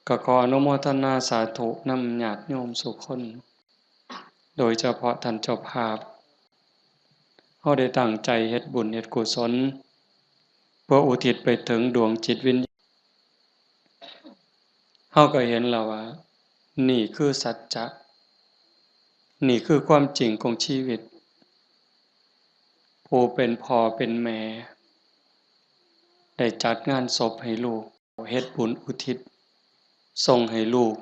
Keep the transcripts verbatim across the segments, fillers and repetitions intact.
ก็ขออนุโมทนาสาธุนำญาติโยมสู่คน โดยเฉพาะท่านเจ้าภาพ เฮาได้ตั้งใจเฮ็ดบุญเฮ็ดกุศล เพื่ออุทิศไปถึงดวงจิตวิญญาณ เฮาก็เห็นแล้วว่า นี่คือสัจจะ นี่คือความจริงของชีวิต ผู้เป็นพ่อเป็นแม่ ได้จัดงานศพให้ลูก เฮ็ดบุญอุทิศส่งให้ลูก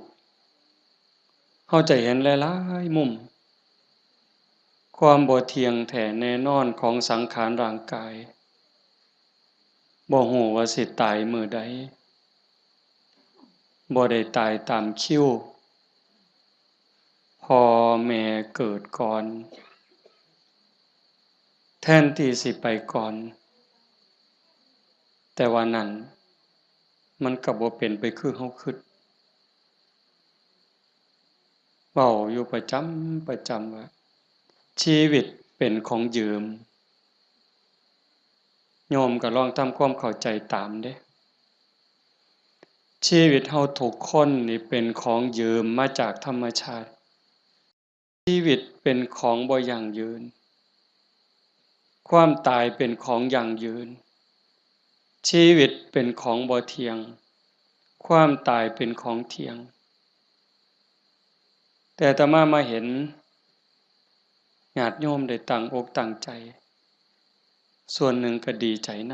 เฮาจะเห็นหลายๆมุม ความบ่เที่ยงแท้แน่นอนของสังขารร่างกาย บ่ฮู้ว่าสิตายมื้อใด บ่ได้ตายตามคิว พ่อแม่เกิดก่อน แทนที่สิไปก่อน แต่ว่านั่น มันก็บ่เป็นไปคือเฮาคิด เว้าอยู่ประจำประจำว่า ชีวิตเป็นของยืม โยมก็ลองทำความเข้าใจตามเด้ ชีวิตเฮาทุกคนนี่เป็นของยืมมาจากธรรมชาติ ชีวิตเป็นของบ่ยั่งยืน ความตายเป็นของยั่งยืน ชีวิตเป็นของบ่เที่ยง ความตายเป็นของเที่ยง แต่อาตมามาเห็น ญาติโยมได้ตั้งอกตั้งใจ ส่วนหนึ่งก็ดีใจน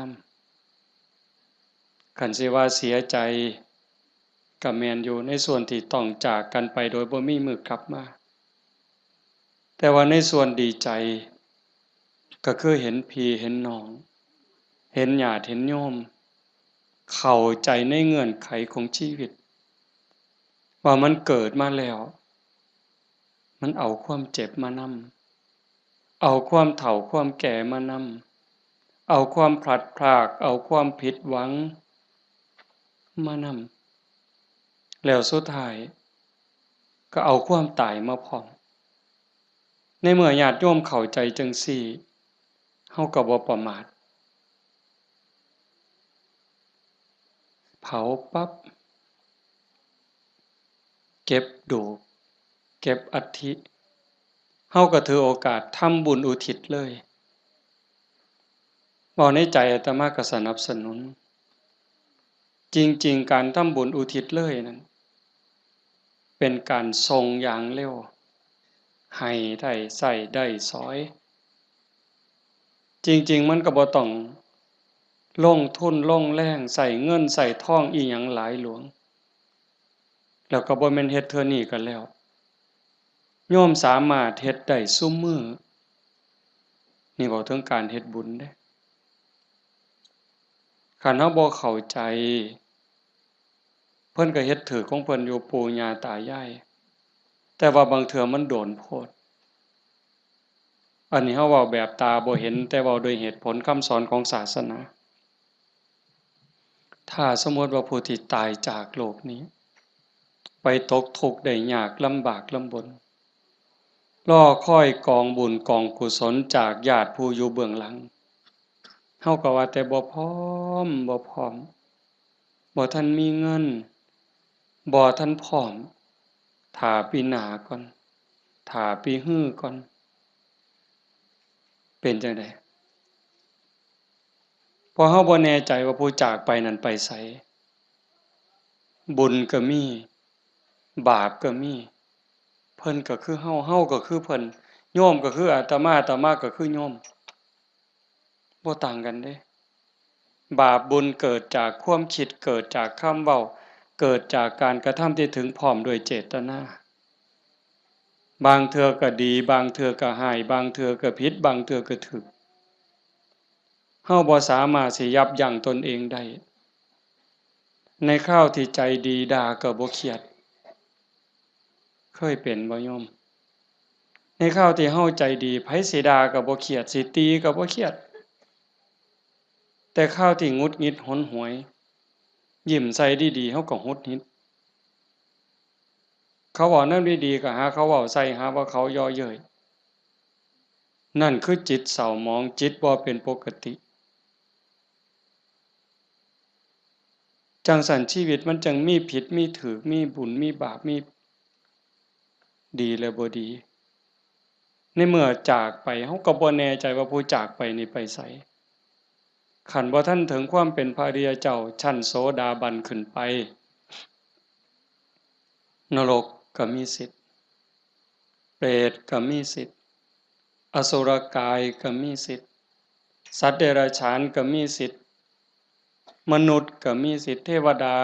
ำ คันสิว่าเสียใจ ก็แม่นอยู่ในส่วนที่ต้องจากกันไปโดยบ่มีมื้อกลับมา แต่ว่าในส่วนดีใจ ก็คือเห็นพี่เห็นน้อง เห็นญาติเห็นโยม เข้าใจในเงื่อนไขของชีวิต ว่ามันเกิดมาแล้ว มันเอาความเจ็บมานำ เอาความเฒ่าความแก่มานำ เอาความพลัดพราก เอาความผิดหวังมานำ แล้วสุดท้ายก็เอาความตายมาพร้อม ในเมื่อญาติโยมเข้าใจจั่งซี้ เฮาก็บ่ประมาท เผาปั๊บ เก็บดูก เก็บอัฐิ เฮาก็ถือโอกาสทำบุญอุทิศเลย เว้าในใจอาตมาก็สนับสนุน จริงๆ การทำบุญอุทิศเลยนั้น เป็นการส่งอย่างเร็ว ให้ได้ใช้ได้สอย จริงๆ มันก็บ่ต้องลงทุนลงแรง ใช้เงินใช้ทองอิหยังหลายหลวง แล้วก็บ่แม่นเฮ็ดเทื่อนี้ก็แล้ว โยมสามารถเฮ็ดได้ซุมื้อ นี่เว้าถึงการเฮ็ดบุญเด้ คันเฮาบ่เข้าใจ เพิ่นก็เฮ็ดถืกของเพิ่นอยู่ ปู่ย่าตายาย แต่ว่าบางเทื่อมันโดนโพด อันนี้เฮาเว้าแบบตาบ่เห็น แต่เว้าด้วยเหตุผลคำสอนของศาสนา ถ้าสมมุติว่าผู้ที่ตายจากโลกนี้ ไปตกทุกข์ได้ยากลำบากลำบน รอคอยกองบุญกองกุศลจากญาติผู้อยู่เบื้องหลัง เฮาก็ว่าแต่บ่พร้อม บ่พร้อม บ่ทันมีเงิน บ่ทันพร้อม ถ้าปีหน้าก่อน ถ้าปีฮื้อก่อน เป็นจั่งใด เพราะเฮาบ่แน่ใจว่าผู้จากไปนั้นไปไส บุญก็มี บาปก็มี เพิ่นก็คือเฮา เฮาก็คือเพิ่น โยมก็คืออาตมา อาตมาก็คือโยม บ่ต่างกันเด้ บาปบุญเกิดจากความคิด เกิดจากคำเว้า เกิดจากการกระทำที่ถึงพร้อมด้วยเจตนา บางเทื่อก็ดี บางเทื่อก็ร้าย บางเทื่อก็ผิด บางเทื่อก็ถูก เฮาบ่สามารถสิยับยั้งตนเองได้ ในคราวที่ใจดีด่าก็บ่เครียด เคยเป็นบ่โยม ในคราวที่เฮาใจดี ไผสิด่าก็บ่เครียด สิตีก็บ่เครียด แต่คราวที่หงุดหงิดหนหวย ยิ้มใส่ดีๆ เฮาก็หงุดหงิด เขาเว้าแนวดีๆ ก็หาเขาเว้าใส่ หาว่าเขาเยาะเย้ย นั่นคือจิตเศร้าหมอง จิตบ่เป็นปกติ จั่งซั้นชีวิตมันจั่งมีผิดมีถูก มีบุญมีบาป มีดีและบ่ดี ในเมื่อจากไป เฮาก็บ่แน่ใจว่าผู้จากไปนี่ไปไส คันบ่ทันถึงความเป็นพระอริยเจ้า ชั้นโสดาบันขึ้นไป นรกก็มีสิทธิ์ เปรตก็มีสิทธิ์ อสุรกายก็มีสิทธิ์ สัตว์เดรัจฉานก็มีสิทธิ์ มนุษย์ก็มีสิทธิ์ เทวดา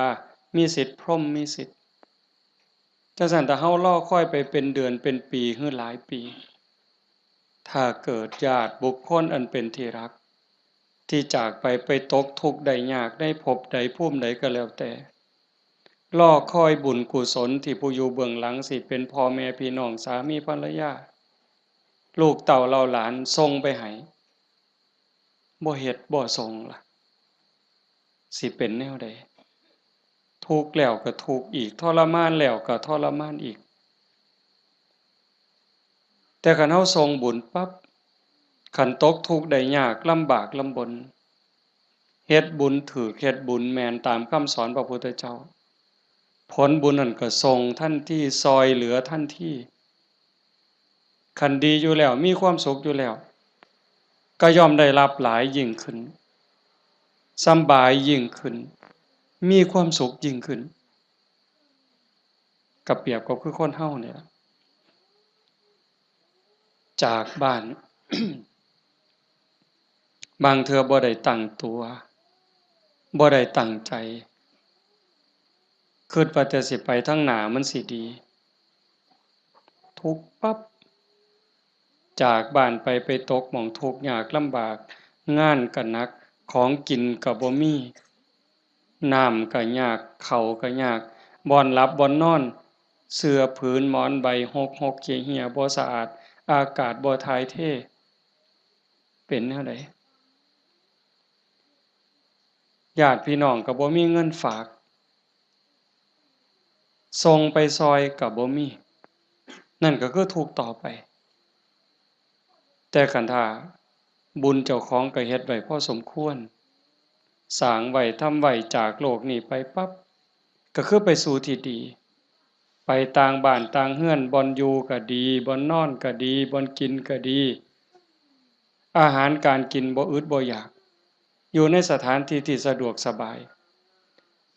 มีสิทธิ์ พรหมมีสิทธิ์ จั่งซั้นถ้าเฮารอคอยไปเป็นเดือนเป็นปีหรือหลายปี ถ้าเกิดญาติบุคคลอันเป็นที่รัก ที่จากไป ไปตกทุกข์ได้ยากในภพใดภูมิใดก็แล้วแต่ รอคอยบุญกุศลที่ผู้อยู่เบื้องหลังสิเป็นพ่อแม่พี่น้องสามีภรรยา ลูกเต้าเหล่าหลานส่งไปให้ บ่เฮ็ดบ่ส่งล่ะ สิเป็นแนวใด ทุกข์แล้วก็ทุกข์อีก ทรมานแล้วก็ทรมานอีก แต่คันเฮาส่งบุญปั๊บ คันตกทุกข์ได้ยากลำบากลำบน เฮ็ดบุญถูก เฮ็ดบุญแม่นตามคำสอนพระพุทธเจ้า ผลบุญนั่นก็ส่งทันที ซ่อยเหลือทันที คันดีอยู่แล้ว มีความสุขอยู่แล้ว ก็ย่อมได้รับหลายยิ่งขึ้น สำบายยิ่งขึ้น มีความสุขยิ่งขึ้น ก็เปรียบก็คือคนเฮานี่ล่ะ จากบ้าน บางเทื่อบ่ได้ตั้งตัว บ่ได้ตั้งใจ คิดว่าแต่สิไปทางหน้ามันสิดี ทุกข์ปั๊บ จากบ้านไป ไปตกหม่องทุกข์ยากลำบาก งานก็หนัก ของกินก็บ่มี น้ำก็ยาก ข้าวก็ยาก บ่อนหลับบ่อนนอน เสื่อผืนหมอนใบหกหกเหี่ยๆ บ่สะอาด อากาศบ่ถ่ายเท เป็นแนวใด ญาติพี่น้องก็บ่มีเงินฝาก ส่งไปซ่อยก็บ่มี นั่นก็คือทุกข์ต่อไป แต่คันถ้าบุญเจ้าของก็เฮ็ดไว้พอสมควร สร้างไว้ทำไว้ จากโลกนี้ไปปั๊บ ก็คือไปสู่ที่ดี ไปต่างบ้านต่างเฮือน บ่อนอยู่ก็ดี บ่อนนอนก็ดี บ่อนกินก็ดี อาหารการกินบ่อึดบ่อยาก อยู่ในสถานที่ที่สะดวกสบาย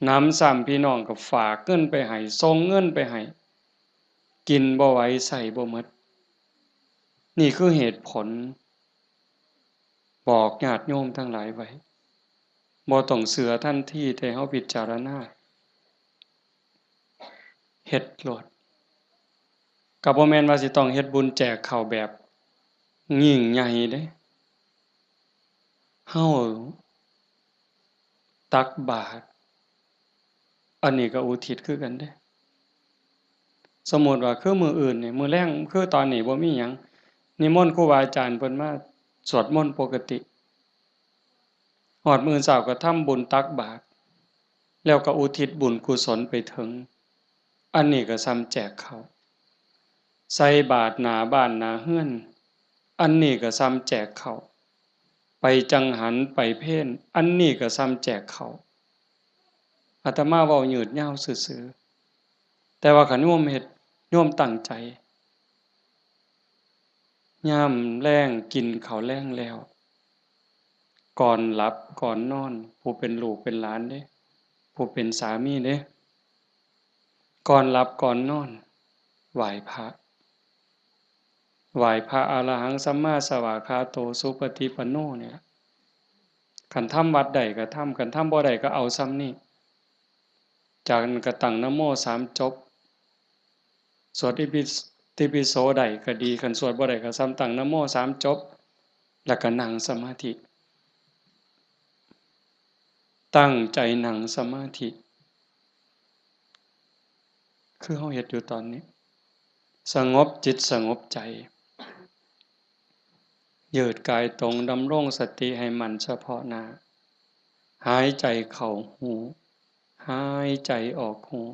หนำซ้ำพี่น้องก็ฝากเงินไปให้ ส่งเงินไปให้ กินบ่ไหว ใช้บ่หมด นี่คือเหตุผล บอกญาติโยมทั้งหลายไว้ บ่ต้องเชื่อทันที แต่เฮาพิจารณา เฮ็ดโลด ก็บ่แม่นว่าสิต้องเฮ็ดบุญแจกข้าวแบบยิ่งใหญ่เด้ เฮาตักบาตร อันนี้ก็อุทิศคือกันเด้ สมมุติว่าคือมื้ออื่นนี่ มื้อแลง คือตอนนี้บ่มีหยัง นิมนต์ครูบาอาจารย์เพิ่นมาสวดมนต์ปกติ ฮอดมื้อเช้าก็ทำบุญตักบาตร แล้วก็อุทิศบุญกุศลไปถึง อันนี้ก็ส่ำแจกข้าว ใส่บาตรหน้าบ้านหน้าเฮือน อันนี้ก็ส่ำแจกข้าว ไปจังหัน ไปเพล อันนี้ก็ส่ำแจกข้าว อาตมาเว้ายืดยาวซื่อๆ แต่ว่าคันโยมเฮ็ด โยมตั้งใจ ยามแลงกินข้าวแลงแล้ว ก่อนหลับก่อนนอน ผู้เป็นลูกเป็นหลานเด้ ผู้เป็นสามีเด้ ก่อนหลับก่อนนอน ไหว้พระ ไหว้พระอะระหังสัมมาสวากขาโตสุปฏิปันโนเนี่ย คันทำวัดได้ก็ทำ คันทำบ่ได้ก็เอาส่ำนี้ จากนั้นก็ตั้งนะโมสามจบ สวดอิปิ ติปิโสได้ก็ดี คันสวดบ่ได้ก็ส่ำตั้งนะโมสามจบ แล้วก็นั่งสมาธิ ตั้งใจนั่งสมาธิ คือเฮาเฮ็ดอยู่ตอนนี้ สงบจิตสงบใจ ยืดกายตรง ดำรงสติให้มั่นเฉพาะหน้า หายใจเข้าฮู้ หายใจออกฮู้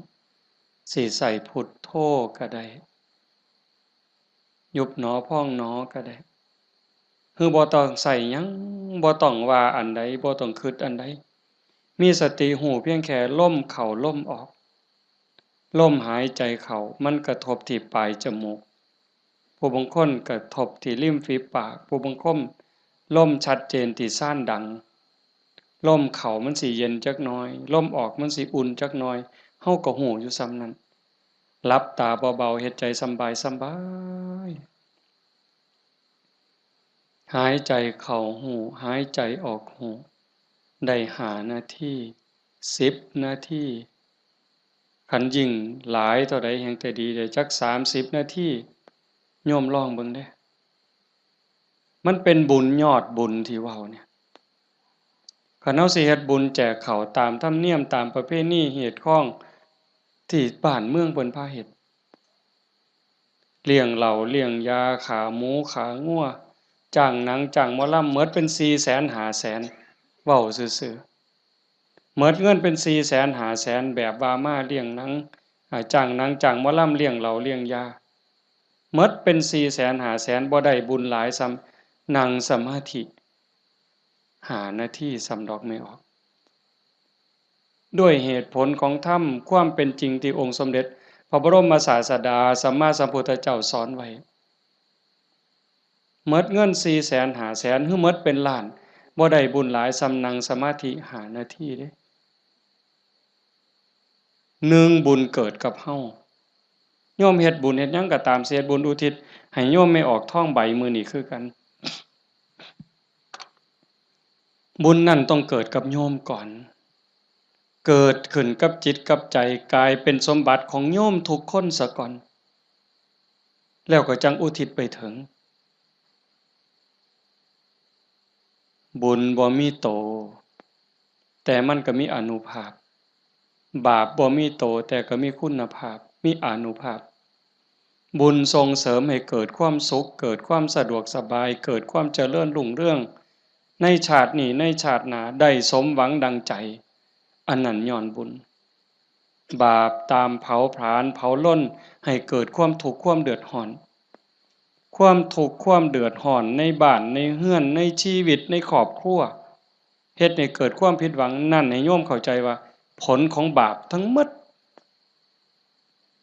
สิใช้พุทโธก็ได้ ยุบหนอพองหนอก็ได้ คือบ่ต้องใช้หยัง บ่ต้องว่าอันใด บ่ต้องคิดอันใด มีสติรู้เพียงแค่ลมเข้าลมออก ลมหายใจเข้ามันกระทบที่ปลายจมูก ผู้บางคนกระทบที่ริมฝีปาก ผู้บางคนลมชัดเจนที่ซานดัง ลมเข้ามันสิเย็นจักหน่อย ลมออกมันสิอุ่นจักหน่อย เฮาก็รู้อยู่ส่ำนั้น หลับตาเบาๆ เฮ็ดใจสำบายสำบาย หายใจเข้ารู้ หายใจออกรู้ ได้ห้านาที สิบนาที คันยิ่งหลายเท่าใดแฮ่งแต่ดี ได้จักสามสิบนาที โยมลองเบิ่งเด้ มันเป็นบุญยอดบุญที่เว้าเนี่ย คันเฮาสิเฮ็ดบุญแจกข้าวตามธรรมเนียม ตามประเพณีฮีตคองที่บ้านเมืองเพิ่นพาเฮ็ด เลี้ยงเหล้า เลี้ยงยา ฆ่าหมู ฆ่างัว จ้างหนัง จ้างหมอลำ หมดเป็นสี่แสน ห้าแสน เว้าซื่อๆ หมดเงินเป็นสี่แสน ห้าแสน แบบว่ามาเลี้ยงหนัง อ่า จ้างหนัง จ้างหมอลำ เลี้ยงเหล้า เลี้ยงยา หมดเป็นสี่แสน ห้าแสน บ่ได้บุญหลายส่ำนั่งสมาธิ ห้านาทีส่ำดอกแม่ออก ด้วยเหตุผลของธรรม ความเป็นจริงที่องค์สมเด็จพระบรมศาสดาสัมมาสัมพุทธเจ้าสอนไว้ หมดเงินสี่แสน ห้าแสน หรือหมดเป็นล้าน บ่ได้บุญหลายส่ำนั่งสมาธิห้านาทีเด้ หนึ่ง บุญเกิดกับเฮา โยมเฮ็ดบุญเฮ็ดหยังก็ตาม สิเฮ็ดบุญอุทิศให้โยมแม่ออกทองใบมื้อนี้คือกัน บุญนั่นต้องเกิดกับโยมก่อน เกิดขึ้นกับจิตกับใจ กลายเป็นสมบัติของโยมทุกคนซะก่อน แล้วก็จั่งอุทิศไปถึง บุญบ่มีโต แต่มันก็มีอานุภาพ บาปบ่มีโต แต่ก็มีคุณภาพ มีอานุภาพ บุญส่งเสริมให้เกิดความสุข เกิดความสะดวกสบาย เกิดความเจริญรุ่งเรือง ในชาตินี้ ในชาติหน้า ได้สมหวังดังใจ อันนั้นย้อนบุญ บาปตามเผาผลาญเผาลน ให้เกิดความทุกข์ความเดือดร้อน ความทุกข์ความเดือดร้อนในบ้านในเฮือน ในชีวิต ในครอบครัว เฮ็ดให้เกิดความผิดหวัง นั่นให้โยมเข้าใจว่าผลของบาปทั้งหมด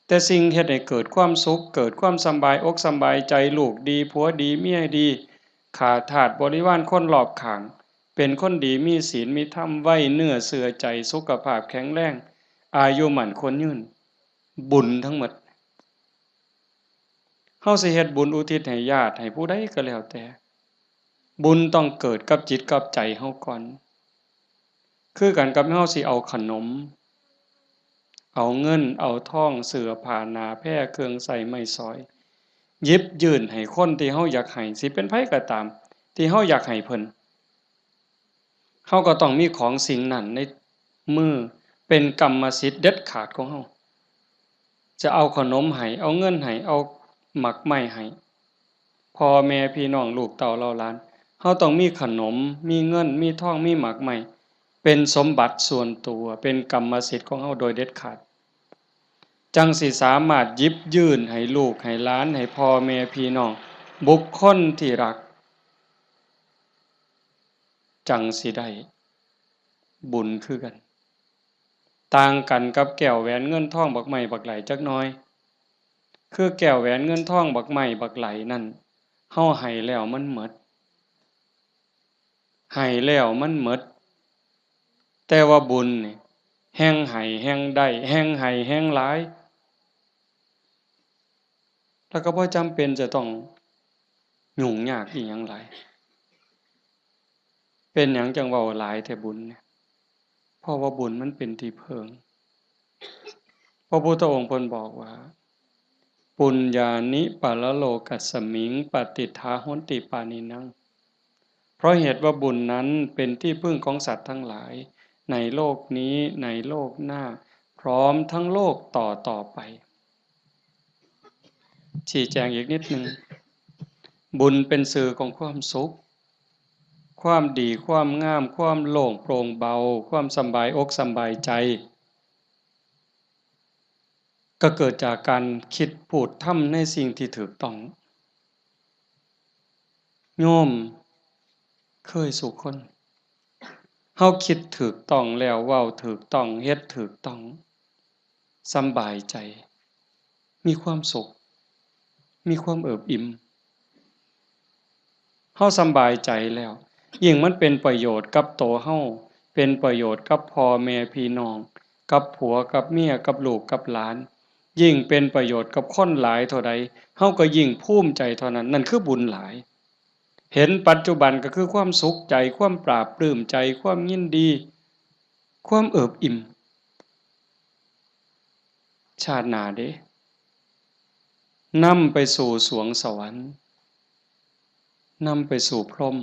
แต่สิ่งเฮ็ดให้เกิดความสุข เกิดความสำบายอกสำบายใจ ลูกดี ผัวดี เมียดี ข้าทาสบริวารคนรอบข้าง เป็นคนดี มีศีล มีธรรม ไว้เนื้อเชื่อใจ สุขภาพแข็งแรง อายุมั่นขวัญยืน บุญทั้งหมด เฮาสิเฮ็ดบุญอุทิศให้ญาติ ให้ผู้ใดก็แล้วแต่ บุญต้องเกิดกับจิตกับใจเฮาก่อน คือกันกับเฮาสิเอาขนม เอาเงิน เอาทอง เสื้อผ้า หน้าแพร เครื่องใช้ไม้สอย หยิบยื่นให้คนที่เฮาอยากให้ สิเป็นไผก็ตาม ที่เฮาอยากให้เพิ่น เฮาก็ต้องมีของสิ่งนั้นในมือ เป็นกรรมสิทธิ์เด็ดขาดของเฮา จะเอาขนมให้ เอาเงินให้ เอาหมากไม้ให้ พ่อแม่พี่น้องลูกเต้าเหล่าหลาน เฮาต้องมีขนม มีเงิน มีทอง มีหมากไม้ เป็นสมบัติส่วนตัว เป็นกรรมสิทธิ์ของเฮาโดยเด็ดขาด จั่งสิสามารถหยิบยื่นให้ลูกให้หลาน ให้พ่อแม่พี่น้อง บุคคลที่รัก จั่งสิได้บุญคือกัน ต่างกันกับแก้วแหวนเงินทองบักไม้บักไหลจักหน่อย คือแก้วแหวนเงินทองบักไม้บักไหลนั่น เฮาให้แล้วมันหมด ให้แล้วมันหมด แต่ว่าบุญนี่ แฮ่งให้แฮ่งได้ แฮ่งให้แฮ่งหลาย แล้วก็บ่จำเป็นจะต้องยุ่งยากอิหยังหลาย เป็นหยังจั่งเว้าหลายแท้บุญเนี่ย เพราะว่าบุญมันเป็นที่เพิ่ง พระพุทธองค์เพิ่นบอกว่า ปุญญานิปรโลกัสมิง ปฏิฏฐาหนติปาณินัง เพราะเหตุว่าบุญนั้นเป็นที่พึ่งของสัตว์ทั้งหลาย ในโลกนี้ ในโลกหน้า พร้อมทั้งโลกต่อต่อไป ชี้แจงอีกนิดหนึ่ง บุญเป็นสื่อของความสุข ความดี ความงาม ความโล่งโปร่งเบา ความสำบายอกสำบายใจ ก็เกิดจากการคิดพูดทำในสิ่งที่ถูกต้อง โยมเคยสู่คน เฮาคิดถูกต้องแล้ว เว้าถูกต้อง เฮ็ดถูกต้อง สำบายใจ มีความสุข มีความเอิบอิ่ม เฮาสำบายใจแล้ว ยิ่งมันเป็นประโยชน์กับตัวเฮา เป็นประโยชน์กับพ่อแม่พี่น้อง กับผัวกับเมีย กับลูกกับหลาน ยิ่งเป็นประโยชน์กับคนหลายเท่าใด เฮาก็ยิ่งภูมิใจเท่านั้น นั่นคือบุญหลาย เห็นปัจจุบันก็คือความสุขใจ ความปลาบปลื้มใจ ความยินดี ความเอิบอิ่ม ชาติหน้าเด้ นำไปสู่สวงสวรรค์ นำไปสู่พรหม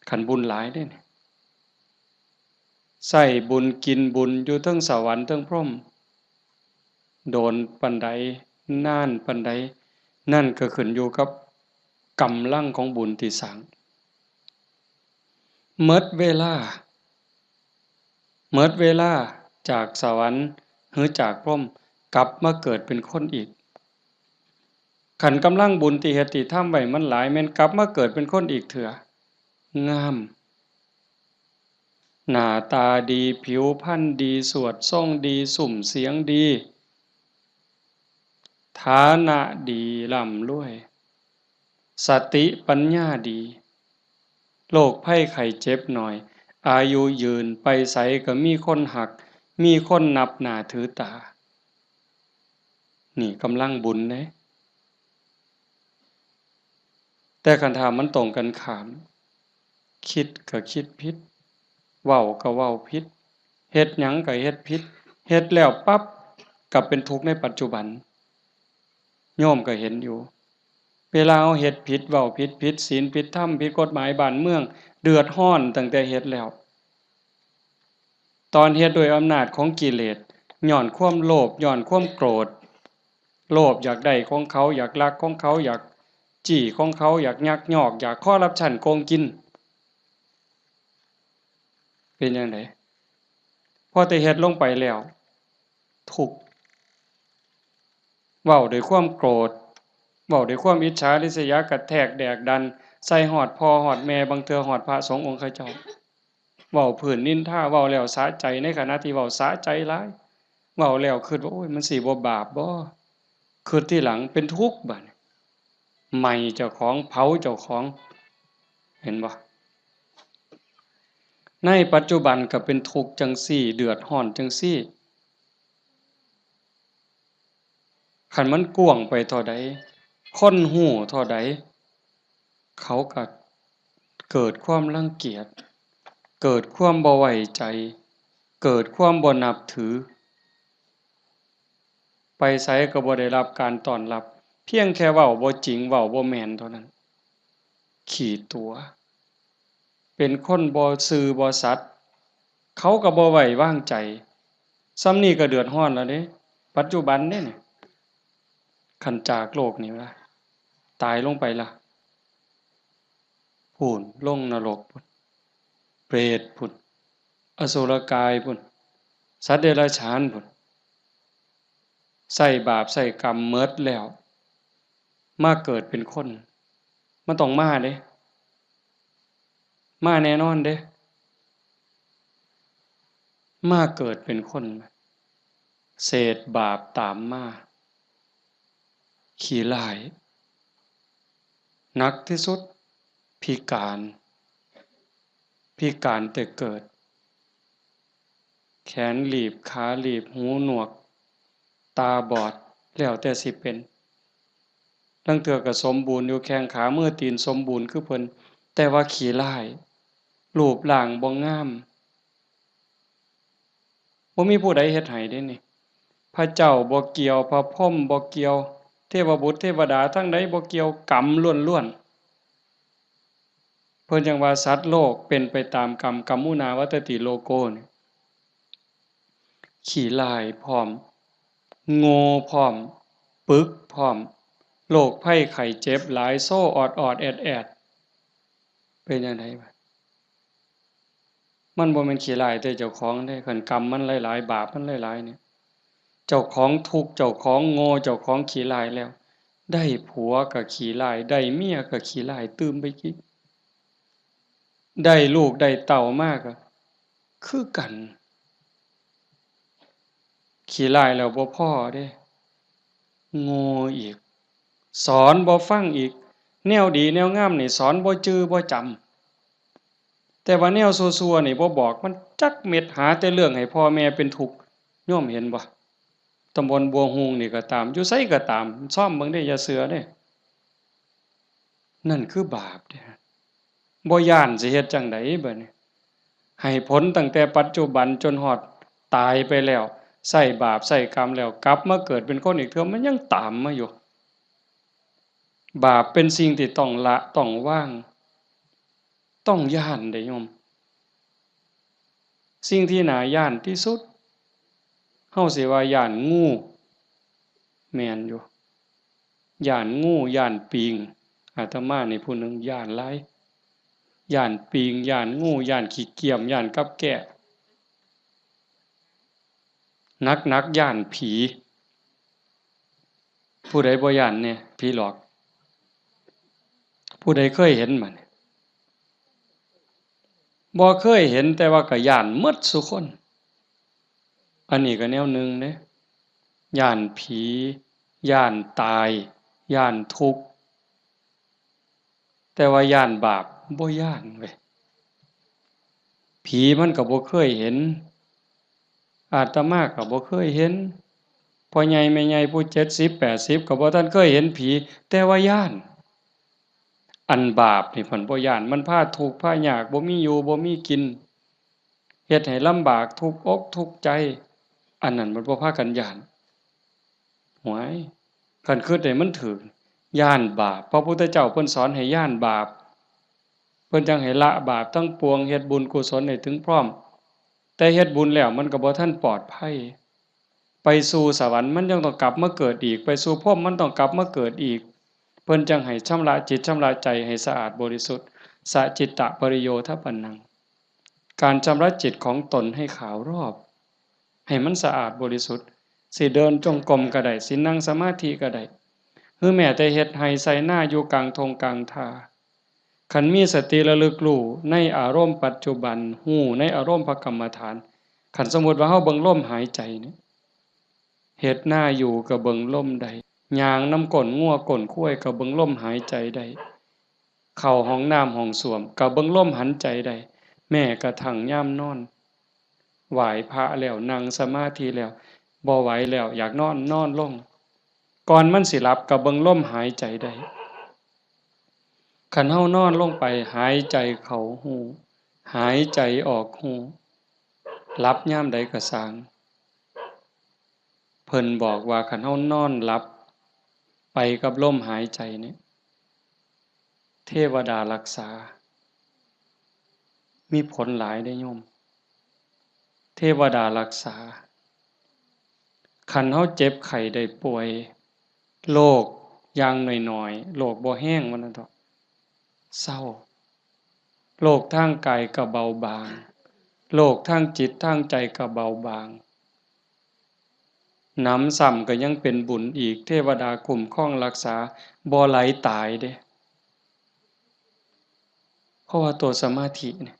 คันบุญหลายเด้เนี่ย ใช้บุญกินบุญอยู่เทิงสวรรค์เทิงพรหม โดนปานใด นานปานใด นั่นก็ขึ้นอยู่กับกำลังของบุญที่สร้าง หมดเวลา หมดเวลาจากสวรรค์หรือจากพรหม กลับมาเกิดเป็นคนอีก คันกำลังบุญที่เฮ็ดที่ทำไว้มันหลาย แม่นกลับมาเกิดเป็นคนอีกเทื่อ งาม หน้าตาดี ผิวพรรณดี สวดทรงดี ซุ่มเสียงดี ฐานะดี ร่ำรวย สติปัญญาดี โรคภัยไข้เจ็บน้อย อายุยืน ไปไสก็มีคนฮัก มีคนนับหน้าถือตา นี่กำลังบุญเด้ แต่คันถ้ามันตรงกันข้าม คิดก็คิดผิด เว้าก็เว้าผิด เฮ็ดหยังก็เฮ็ดผิด เฮ็ดแล้วปั๊บ กลับเป็นทุกข์ในปัจจุบัน โยมก็เห็นอยู่ เวลาเฮาเฮ็ดผิด เว้าผิด ผิดศีล ผิดธรรม ผิดกฎหมายบ้านเมือง เดือดร้อนตั้งแต่เฮ็ดแล้ว ตอนเฮ็ดด้วยอำนาจของกิเลส ย้อนความโลภ ย้อนความโกรธ โลภอยากได้ของเขา อยากลักของเขา อยากจี้ของเขา อยากยักยอก อยากคอร์รัปชัน โกงกิน เป็นจั่งใด พอแต่เฮ็ดลงไปแล้ว ทุกข์ เว้าด้วยความโกรธ เว้าด้วยความอิจฉาริษยา กระแทกแดกดัน ใส่ฮอดพ่อฮอดแม่ บางเทื่อฮอดพระสงฆ์องค์เขาเจ้า เว้าพื้นนินทา เว้าแล้วสะใจ ในขณะที่เว้าสะใจหลาย เว้าแล้วคิดว่า โอ้ย มันสิบ่บาปบ่ คิดทีหลังเป็นทุกข์บัดนี้ ไหม้เจ้าของ เผาเจ้าของ เห็นบ่ ในปัจจุบันก็เป็นทุกข์จั่งซี้ เดือดร้อนจั่งซี้ คันมันกว้างไปเท่าใด คนฮู้เท่าใด เขาก็เกิดความรังเกียจ เกิดความบ่ไว้ใจ เกิดความบ่นับถือ ไปไสก็บ่ได้รับการต้อนรับ เพียงแค่เว้าบ่จริง เว้าบ่แม่นเท่านั้น ขี้ตั๋ว เป็นคนบ่ซื่อบ่สัตย์ เขาก็บ่ไว้วางใจ ส่ำนี้ก็เดือดร้อนแล้วเด้ ปัจจุบันเด้นี่ คันจากโลกนี้ละ ตายลงไปละ พู้น ลงนรกพู้น เปรตพู้น อสุรกายพู้น สัตว์เดรัจฉานพู้น ใช้บาปใช้กรรมหมดแล้ว มาเกิดเป็นคน มันต้องมาเด้ มาแน่นอนเด้ มาเกิดเป็นคน เศษบาปตามมา ขี้ร้าย หนักที่สุด พิการ พิการแต่เกิด แขนลีบ ขาลีบ หูหนวก ตาบอด แล้วแต่สิเป็น ลางเทื่อก็สมบูรณ์อยู่ แข้งขามือตีนสมบูรณ์คือเพิ่น แต่ว่าขี้ร้าย รูปร่างบ่งาม บ่มีผู้ใดเฮ็ดให้เด้นี่ พระเจ้าบ่เกี่ยว พระพรหมบ่เกี่ยว เทวบุตรเทวดาทั้งใดบ่เกี่ยว กรรมล้วนๆ เพิ่นจั่งว่าสัตว์โลกเป็นไปตามกรรม กัมมุนาวัตติโลโกนี่ ขี้ร้ายพร้อม โง่พร้อม ปึกพร้อม โรคภัยไข้เจ็บหลาย โซออดๆ แอดๆ เป็นจั่งใดวะ มันบ่แม่นขี้ร้ายแต่เจ้าของเด้ คันกรรมมันหลายๆ บาปมันหลายๆ เนี่ย เจ้าของทุกข์ เจ้าของโง่ เจ้าของขี้ร้ายแล้ว ได้ผัวก็ขี้ร้าย ได้เมียก็ขี้ร้ายตื่มไปอีก ได้ลูกได้เต้ามาก็คือกัน ขี้ร้ายแล้วบ่พอเด้ โง่อีก สอนบ่ฟังอีก แนวดีแนวงามนี่สอนบ่จื่อบ่จำ แต่ว่าแนวซั่วๆนี่บ่บอกมันจักเม็ด หาแต่เรื่องให้พ่อแม่เป็นทุกข์ โยมเห็นบ่ ตำบลบัวฮูงนี่ก็ตาม อยู่ไสก็ตาม ซ่อมเบิ่งเด้ อย่าเชื่อเด้ นั่นคือบาปเด้ บ่ย้านสิเฮ็ดจั่งใดบัดนี้ ให้ผลตั้งแต่ปัจจุบันจนฮอดตายไปแล้ว ใช้บาปใช้กรรมแล้ว กลับมาเกิดเป็นคนอีกเทื่อ มันยังตามมาอยู่ บาปเป็นสิ่งที่ต้องละ ต้องวาง ต้องย้านเด้โยม สิ่งที่น่าย้านที่สุด เฮาสิว่าย้านงู แม่นอยู่ ย้านงู ย้านปิง อาตมานี่ผู้หนึ่งย้านหลาย ย้านปิง ย้านงู ย้านขี้เกียม ย้านกับแก้ หนักๆ ย้านผี ผู้ใดบ่ย้านแน่ ผีหลอก ผู้ใดเคยเห็นบ่นี่ บ่เคยเห็น แต่ว่าก็ย้านหมดซุคน อันนี้ก็แนวหนึ่งเด้ ย้านผี ย้านตาย ย้านทุกข์ แต่ว่าย้านบาป บ่ย้านเว้ย ผีมันก็บ่เคยเห็น อาตมาก็บ่เคยเห็น พ่อใหญ่แม่ใหญ่ผู้เจ็ดสิบแปดสิบก็บ่ทันเคยเห็นผี แต่ว่าย้าน อันบาปนี่เพิ่นบ่ย้าน มันพาทุกข์พายาก บ่มีอยู่บ่มีกิน เฮ็ดให้ลำบาก ทุกข์อกทุกข์ใจ อันนั้นมันบ่พากันย้าน หวย คันคิดให้มันถูก ย้านบาป พระพุทธเจ้าเพิ่นสอนให้ย้านบาป เพิ่นจั่งให้ละบาปทั้งปวง เฮ็ดบุญกุศลให้ถึงพร้อม แต่เฮ็ดบุญแล้วมันก็บ่ทันปลอดภัย ไปสู่สวรรค์มันยังต้องกลับมาเกิดอีก ไปสู่พรหมมันต้องกลับมาเกิดอีก เพิ่นจั่งให้ชำระจิตชำระใจให้สะอาดบริสุทธิ์ สะจิตตะปริโยทปนัง การชำระจิตของตนให้ขาวรอบ ให้มันสะอาดบริสุทธิ์ สิเดินจงกรมก็ได้ สินั่งสมาธิก็ได้ หรือแม้แต่เฮ็ดไร่ไถนาอยู่กลางท่งกลางท่า คันมีสติระลึกรู้ในอารมณ์ปัจจุบัน รู้ในอารมณ์พระกรรมฐาน คันสมมุติว่าเฮาเบิ่งลมหายใจนี่ เฮ็ดนาอยู่ก็เบิ่งลมได้ ย่างนำก้นงัวก้นควายก็เบิ่งลมหายใจได้ เข้าห้องน้ำห้องส้วมก็เบิ่งลมหายใจได้ แม้กระทั่งยามนอน ไหว้พระแล้ว นั่งสมาธิแล้ว บ่ไหวแล้ว อยากนอน นอนลง ก่อนมันสิหลับก็เบิ่งลมหายใจได้ คันเฮานอนลงไป หายใจเข้ารู้ หายใจออกรู้ หลับยามใดก็ซ่าง เพิ่นบอกว่าคันเฮานอนหลับไปกับลมหายใจเนี่ย เทวดารักษา มีผลหลายเด้โยม เทวดารักษา คันเฮาเจ็บไข้ได้ป่วย โรคอย่างน้อยๆ โรคบ่แฮงว่าซั่นเถาะ เซา โรคทางกายก็เบาบาง โรคทางจิตทางใจก็เบาบาง หนำซ้ำก็ยังเป็นบุญอีก เทวดาคุ้มครองรักษา บ่ไหลตายเด้ เพราะว่าตัวสมาธิเนี่ย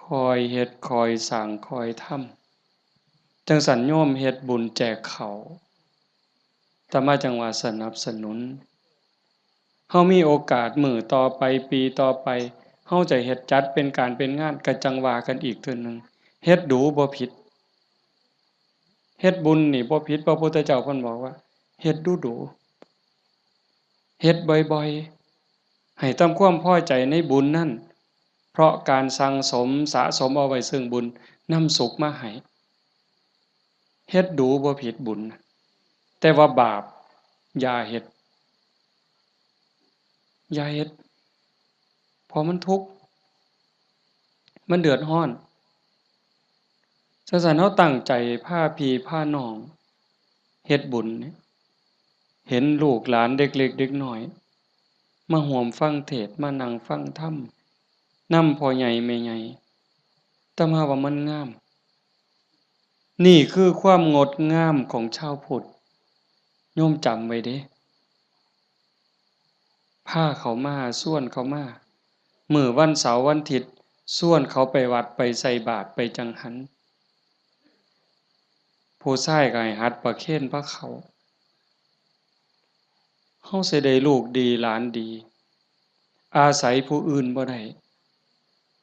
คอยเฮ็ด คอยสร้าง คอยทำ จั่งซั้นโยมเฮ็ดบุญแจกข้าว อาตมาจั่งว่าสนับสนุน เฮามีโอกาสมื้อต่อไป ปีต่อไป เฮาจะเฮ็ดจัดเป็นการเป็นงาน ก็จั่งว่ากันอีกเทื่อหนึ่ง เฮ็ดดูบ่ผิด เฮ็ดบุญนี่บ่ผิด พระพุทธเจ้าเพิ่นบอกว่า เฮ็ดดูดู เฮ็ดบ่อยๆ ให้ทำความพอใจในบุญนั้น เพราะการสั่งสมสะสมเอาไว้ซึ่งบุญนำสุขมาให้ เฮ็ดดูบ่ผิดบุญ แต่ว่าบาปอย่าเฮ็ด อย่าเฮ็ด เพราะมันทุกข์ มันเดือดร้อน จั่งซั้นเฮาตั้งใจพาพี่พาน้องเฮ็ดบุญเนี่ย เห็นลูกหลานเด็กเล็กเด็กน้อย มาร่วมฟังเทศน์ มานั่งฟังธรรม นำพ่อใหญ่แม่ใหญ่ อาตมาว่ามันงาม นี่คือความงดงามของชาวพุทธ โยมจำไว้เด้ พาเขามา ชวนเขามา มื้อวันเสาร์วันอาทิตย์ ชวนเขาไปวัดไปใส่บาตรไปจังหัน ผู้ชายก็ให้หัดประเคนพาเข้า เฮาสิได้ลูกดีหลานดี อาศัยผู้อื่นบ่ได้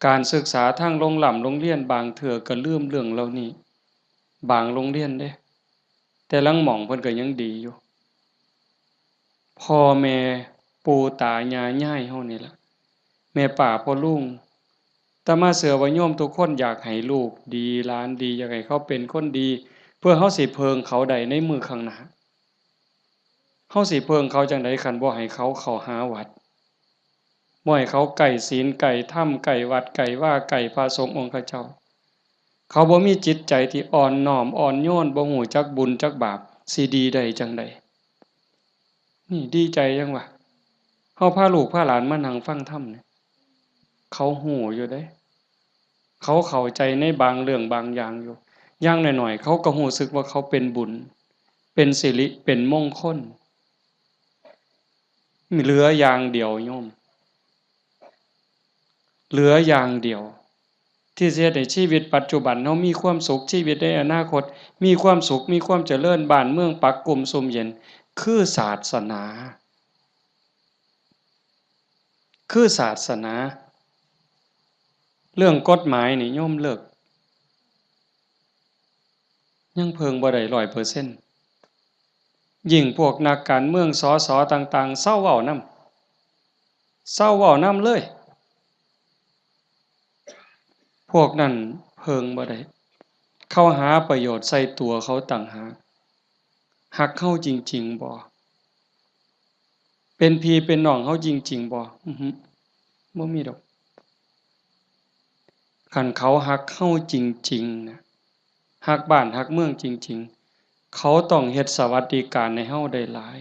การศึกษาทางโรงร่ำโรงเรียนบางเทื่อก็ลืมเรื่องเหล่านี้ บางโรงเรียนเด้ แต่ลางหม่องเพิ่นก็ยังดีอยู่ พ่อแม่ปู่ตายายยายเฮานี่ล่ะ แม่ป้าพ่อลุง อาตมาเชื่อว่าโยมทุกคนอยากให้ลูกดีหลานดี อยากให้เขาเป็นคนดี เพื่อเฮาสิเพิ่งเขาได้ในมื้อข้างหน้า เฮาสิเพิ่งเขาจั่งใดคันบ่ให้เขาเข้าหาวัด บ่ให้เขาใกล้ศีลใกล้ธรรมใกล้วัดใกล้วาใกล้พระสงฆ์องค์เขาเจ้า เขาบ่มีจิตใจที่อ่อนน้อมอ่อนโยน บ่ฮู้จักบุญจักบาป สิดีได้จั่งใด นี่ดีใจจั่งวะ เฮาพาลูกพาหลานมานั่งฟังธรรมเนี่ย เขาฮู้อยู่เด้ เขาเข้าใจในบางเรื่องบางอย่างอยู่ อย่างน้อยๆ เขาก็รู้สึกว่าเขาเป็นบุญ เป็นสิริ เป็นมงคล เหลืออย่างเดียวโยม เหลืออย่างเดียว ที่สิเฮ็ดให้ชีวิตปัจจุบันเฮามีความสุข ชีวิตในอนาคตมีความสุข มีความเจริญ บ้านเมืองปักกุมซุ่มเย็น คือศาสนา คือศาสนา เรื่องกฎหมายนี่โยมเลิก ยังเพิ่งบ่ได้ร้อยเปอร์เซ็นต์ ยิ่งพวกนักการเมือง สส ต่างๆ เซาเว้านำ เซาเว้านำเลย พวกนั้นเพิ่งบ่ได้ เขาหาประโยชน์ใส่ตัวเขาต่างหาก ฮักเฮาจริงๆ บ่ เป็นพี่เป็นน้องเฮาจริงๆ บ่ อือฮึ บ่มีดอก คันเขาฮักเฮาจริงๆ นะ ฮักบ้านฮักเมืองจริงๆ เขาต้องเฮ็ดสวัสดิการให้เฮาได้หลาย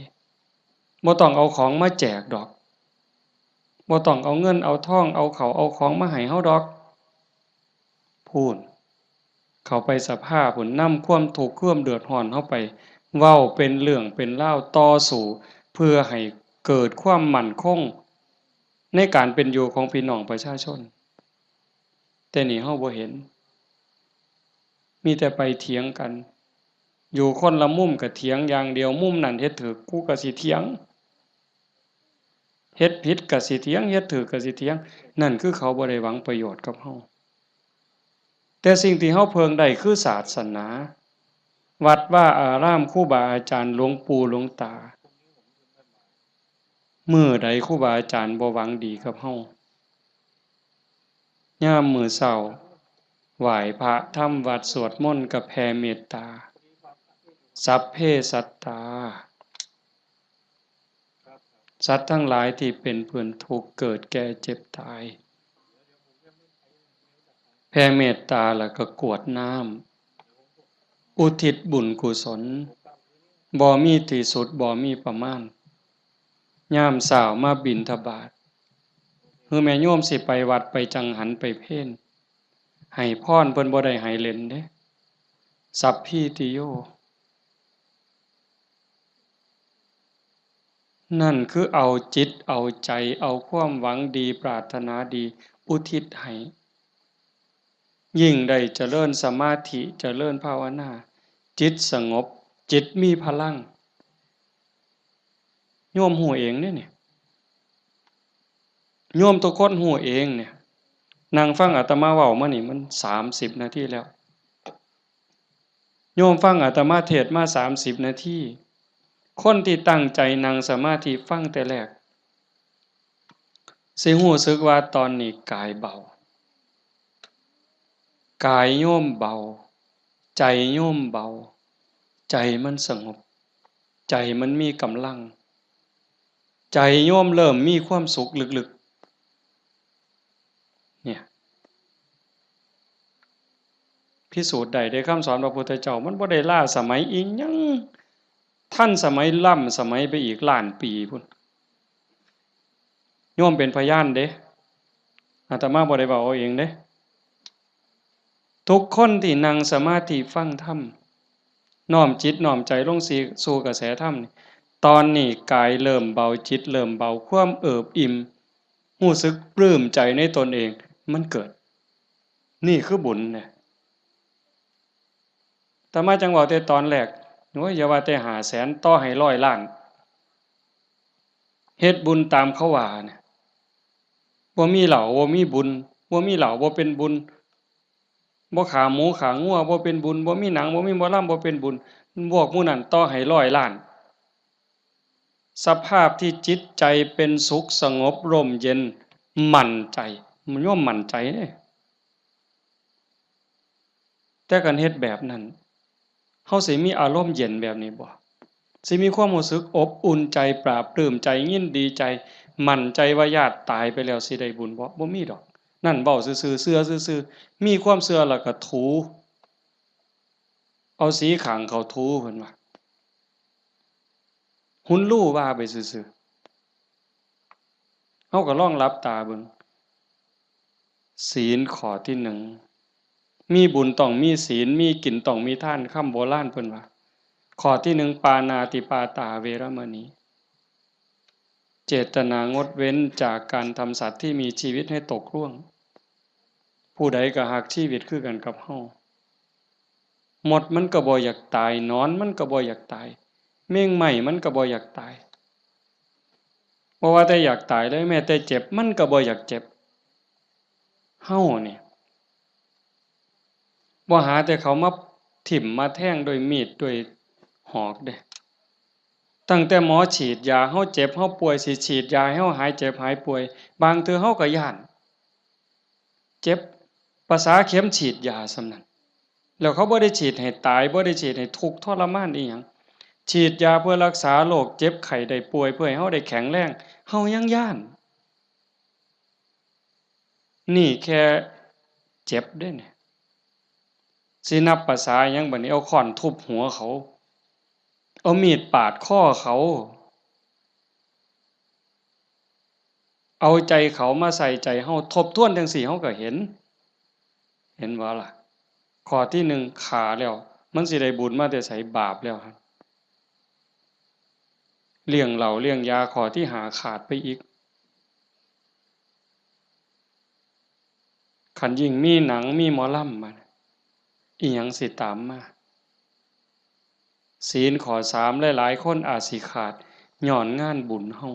บ่ต้องเอาของมาแจกดอก บ่ต้องเอาเงินเอาทอง เอาข้าวเอาของมาให้เฮาดอก พู้น เข้าไปสภาพู้น นำความทุกข์ความเดือดร้อนเฮาไป เว้าเป็นเรื่องเป็นราว ต่อสู้ เพื่อให้เกิดความมั่นคง ในการเป็นอยู่ของพี่น้องประชาชน แต่นี่เฮาบ่เห็น มีแต่ไปเถียงกัน อยู่คนละมุมก็เถียงอย่างเดียว มุมนั้นเฮ็ดถูก กูก็สิเถียง เฮ็ดผิดก็สิเถียง เฮ็ดถูกก็สิเถียง นั่นคือเขาบ่ได้หวังประโยชน์กับเฮา แต่สิ่งที่เฮาเพิ่งได้คือศาสนา วัดวาอาราม ครูบาอาจารย์ หลวงปู่หลวงตา มื้อใดครูบาอาจารย์บ่หวังดีกับเฮา ยามมื้อเช้า ไหว้พระทำวัตรสวดมนต์ก็แผ่เมตตา สัพเพสัตตา สัตว์ทั้งหลายที่เป็นเพื่อนทุกข์เกิดแก่เจ็บตาย แผ่เมตตาแล้วก็กรวดน้ำ อุทิศบุญกุศล บ่มีที่สุด บ่มีประมาณ ยามเช้ามาบิณฑบาต คือแม่โยมสิไปวัดไปจังหันไปเพล ให้พรเพิ่นบ่ได้ให้เล่นเด้ สัพพีติโย นั่นคือเอาจิตเอาใจ เอาความหวังดีปรารถนาดีอุทิศให้ ยิ่งได้เจริญสมาธิ เจริญภาวนา จิตสงบ จิตมีพลัง โยมฮู้เองเด้นี่ โยมทุกคนฮู้เองเนี่ย นั่งฟังอาตมาเว้ามานี่มันสามสิบนาทีแล้ว โยมฟังอาตมาเทศน์มาสามสิบนาที คนที่ตั้งใจนั่งสมาธิฟังแต่แรก สิรู้สึกว่าตอนนี้กายเบา กายโยมเบา ใจโยมเบา ใจมันสงบ ใจมันมีกำลัง ใจโยมเริ่มมีความสุขลึกๆ เนี่ย พิสูจน์ได้เด้ คำสอนพระพุทธเจ้า มันบ่ได้ล้าสมัยอิหยัง ทันสมัยล้ำสมัยไปอีกล้านปีพู้น โยมเป็นพยานเด้ อาตมาบ่ได้เว้าเอาเองเด้ ทุกคนที่นั่งสมาธิฟังธรรม น้อมจิตน้อมใจลงสู่กระแสธรรมนี่ ตอนนี้กายเริ่มเบา จิตเริ่มเบา ความเอิบอิ่ม รู้สึกปลื้มใจในตนเอง มันเกิด นี่คือบุญเนี่ย อาตมาจั่งเว้าแต่ตอนแรก โอ้ย อย่าว่าแต่ห้าแสน ต่อให้ร้อยล้าน เฮ็ดบุญตามเขาว่าเนี่ย บ่มีเหล้า บ่มีบุญ บ่มีเหล้า บ่เป็นบุญ บ่ฆ่าหมูฆ่างัว บ่เป็นบุญ บ่มีหนัง บ่มีหมอลำ บ่เป็นบุญ พวกหมู่นั้นต่อให้ร้อยล้าน สภาพที่จิตใจเป็นสุขสงบร่มเย็น มั่นใจ โยมมั่นใจเด้ แต่คันเฮ็ดแบบนั้น เฮาสิมีอารมณ์เย็นแบบนี้บ่ สิมีความรู้สึกอบอุ่นใจ ปลาบปลื้มใจ ยินดีใจ มั่นใจว่าญาติตายไปแล้วสิได้บุญบ่ บ่มีดอก นั่นเว้าซื่อๆ เชื่อซื่อๆ มีความเชื่อแล้วก็ถู เอาสีข้างเขาถู เพิ่นว่า หุนลู่ว่าไปซื่อๆ เฮาก็ลองหลับตาเบิ่ง ศีลข้อที่หนึ่ง มีบุญต้องมีศีล มีกินต้องมีทาน คำโบราณเพิ่นว่า ข้อที่หนึ่ง ปาณาติปาตาเวรมณี เจตนางดเว้นจากการทำสัตว์ที่มีชีวิตให้ตกร่วง ผู้ใดก็ฮักชีวิตคือกันกับเฮา มดมันก็บ่อยากตาย หนอนมันก็บ่อยากตาย แมงไม้มันก็บ่อยากตาย บ่ว่าแต่อยากตายเลย แม้แต่เจ็บมันก็บ่อยากเจ็บ เฮานี่ บ่หาแต่เขามาทิ่มมาแทงด้วยมีดด้วยหอกเด้ ตั้งแต่หมอฉีดยา เฮาเจ็บเฮาป่วย สิฉีดยาให้เฮาหายเจ็บหายป่วย บางเทื่อเฮาก็ย้าน เจ็บ ประสาเข็มฉีดยาส่ำนั้น แล้วเขาบ่ได้ฉีดให้ตาย บ่ได้ฉีดให้ทุกข์ทรมานอิหยัง ฉีดยาเพื่อรักษาโรคเจ็บไข้ได้ป่วย เพื่อให้เฮาได้แข็งแรง เฮายังย้าน นี่แค่เจ็บเด้เนี่ย สินับประสาหยังบัดนี้ เอาค้อนทุบหัวเขา เอามีดปาดคอเขา เอาใจเขามาใส่ใจเฮา ทบทวนจั่งซี้เฮาก็เห็น เห็นบ่ล่ะ ข้อที่หนึ่งฆ่าแล้ว มันสิได้บุญมาแต่ไส บาปแล้วหั่น เลี้ยงเหล้าเลี้ยงยา ข้อที่ห้าขาดไปอีก คันยิ่งมีหนังมีหมอลำมา อิหยังสิตามมา ศีลข้อสาม หลายๆ คนอาจสิขาด ย้อนงานบุญเฮา